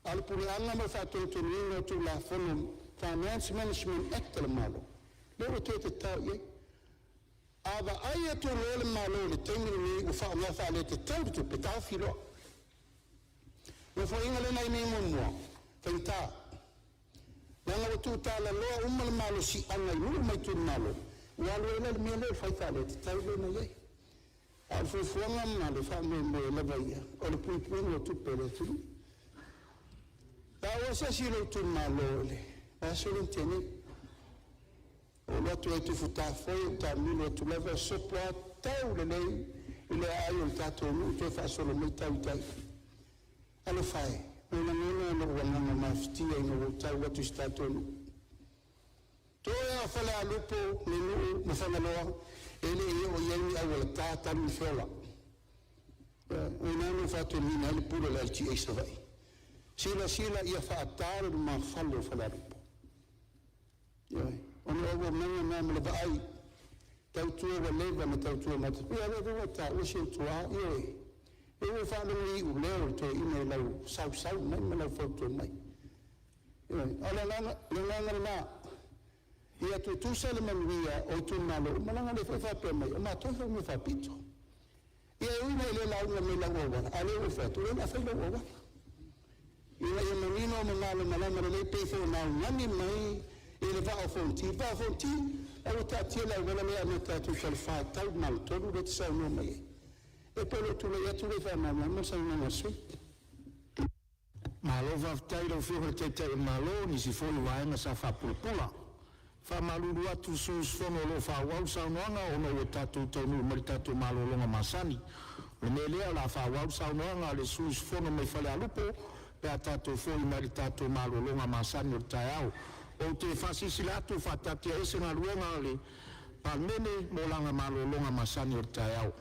A o le puleaga ma le faatonutonuina o Tulafono Finance Management Act a le Malo, lea ua toe tatao i ai. A vaai atu loa le Malo i le taimi lenei ua faaaoga faaletatau le tupe, taofi loa. O le Nofoaiga lea na i ai nei muamua, e faigata, leaga ua tuutalaloa uma le malosiaga i nuu ma itumalo, ua alu ai la i le mea lea o le fai faaletatau lea na i ai. A o le fuafuaga ma le faamoemoe lava ia, o le puipuiga o tupe a le atunuu. Sa ou asiasi i lou itumalo i le vaiaso lea na tea nei. Ou alu atu ai e tufutafoe, ou taamilo atu lava e sopo lava tau lelei i le aai o le tatou nuu toe faasolo mai tau i tai. Talofa e, e lagona lou agaga mafatia ina ua ou tau atu i si o tatou nuu. Toe lava o Falealupo, Nuu ma Fagaloa e le i oo i ai ni auala ta talu ona feola. Ioe, o i ina na ou faatonuina ai le pule o le LTA i Savaii, silasila ia faata le lumafale o Falealupo. Ioe, ona o auaunaga na ma le vaai, tautua ua leva ona tautua matapia. Ia o lea foi ua e taua si ou tuaa, ioe, o lea ua ou faalogo i iuleo o le toeaina i lau sausau mai ma lau fautua mai. Ioe, a o le agaga lena, ia tutusa le manuia o itumalo uma, leaga o lea foi e faapea mai o matou e faimea faapito. Ia e ui ina e le lauga mai i lau auala, a o lea ua ou fai atu, o lea o le a fai lou auala, ina ia manino ma malamalama lelei e pei foi ona augani mai i le Vaa o Fonoti. Le Vaa o Fonoti, o la ua taatia le auala lea e amata atu i Falefa e tau i le magatolu lea e te saunoa mai ai. E pei o lou tulai atu lea e faamalamalama le saunoaga a le sui usufono. Malo faafetai i lau Afioga i le Taitai o le Malo i nisi foi o vaega sa faapulapula. E faamalulu atu i sui usufono o lo o faaauau le saunoaga ona ua tatou taunuu mai i le tatou malologa masani. O le mea lea o le a faaauau le saunoaga a le sui usufono mai Falealupo pe a tatou foi mai le tatou malologa masani o le taeao. Ou te faasilasila atu ua faataatiaese Galuega a le Palemene mo lana malologa masani o le taeao.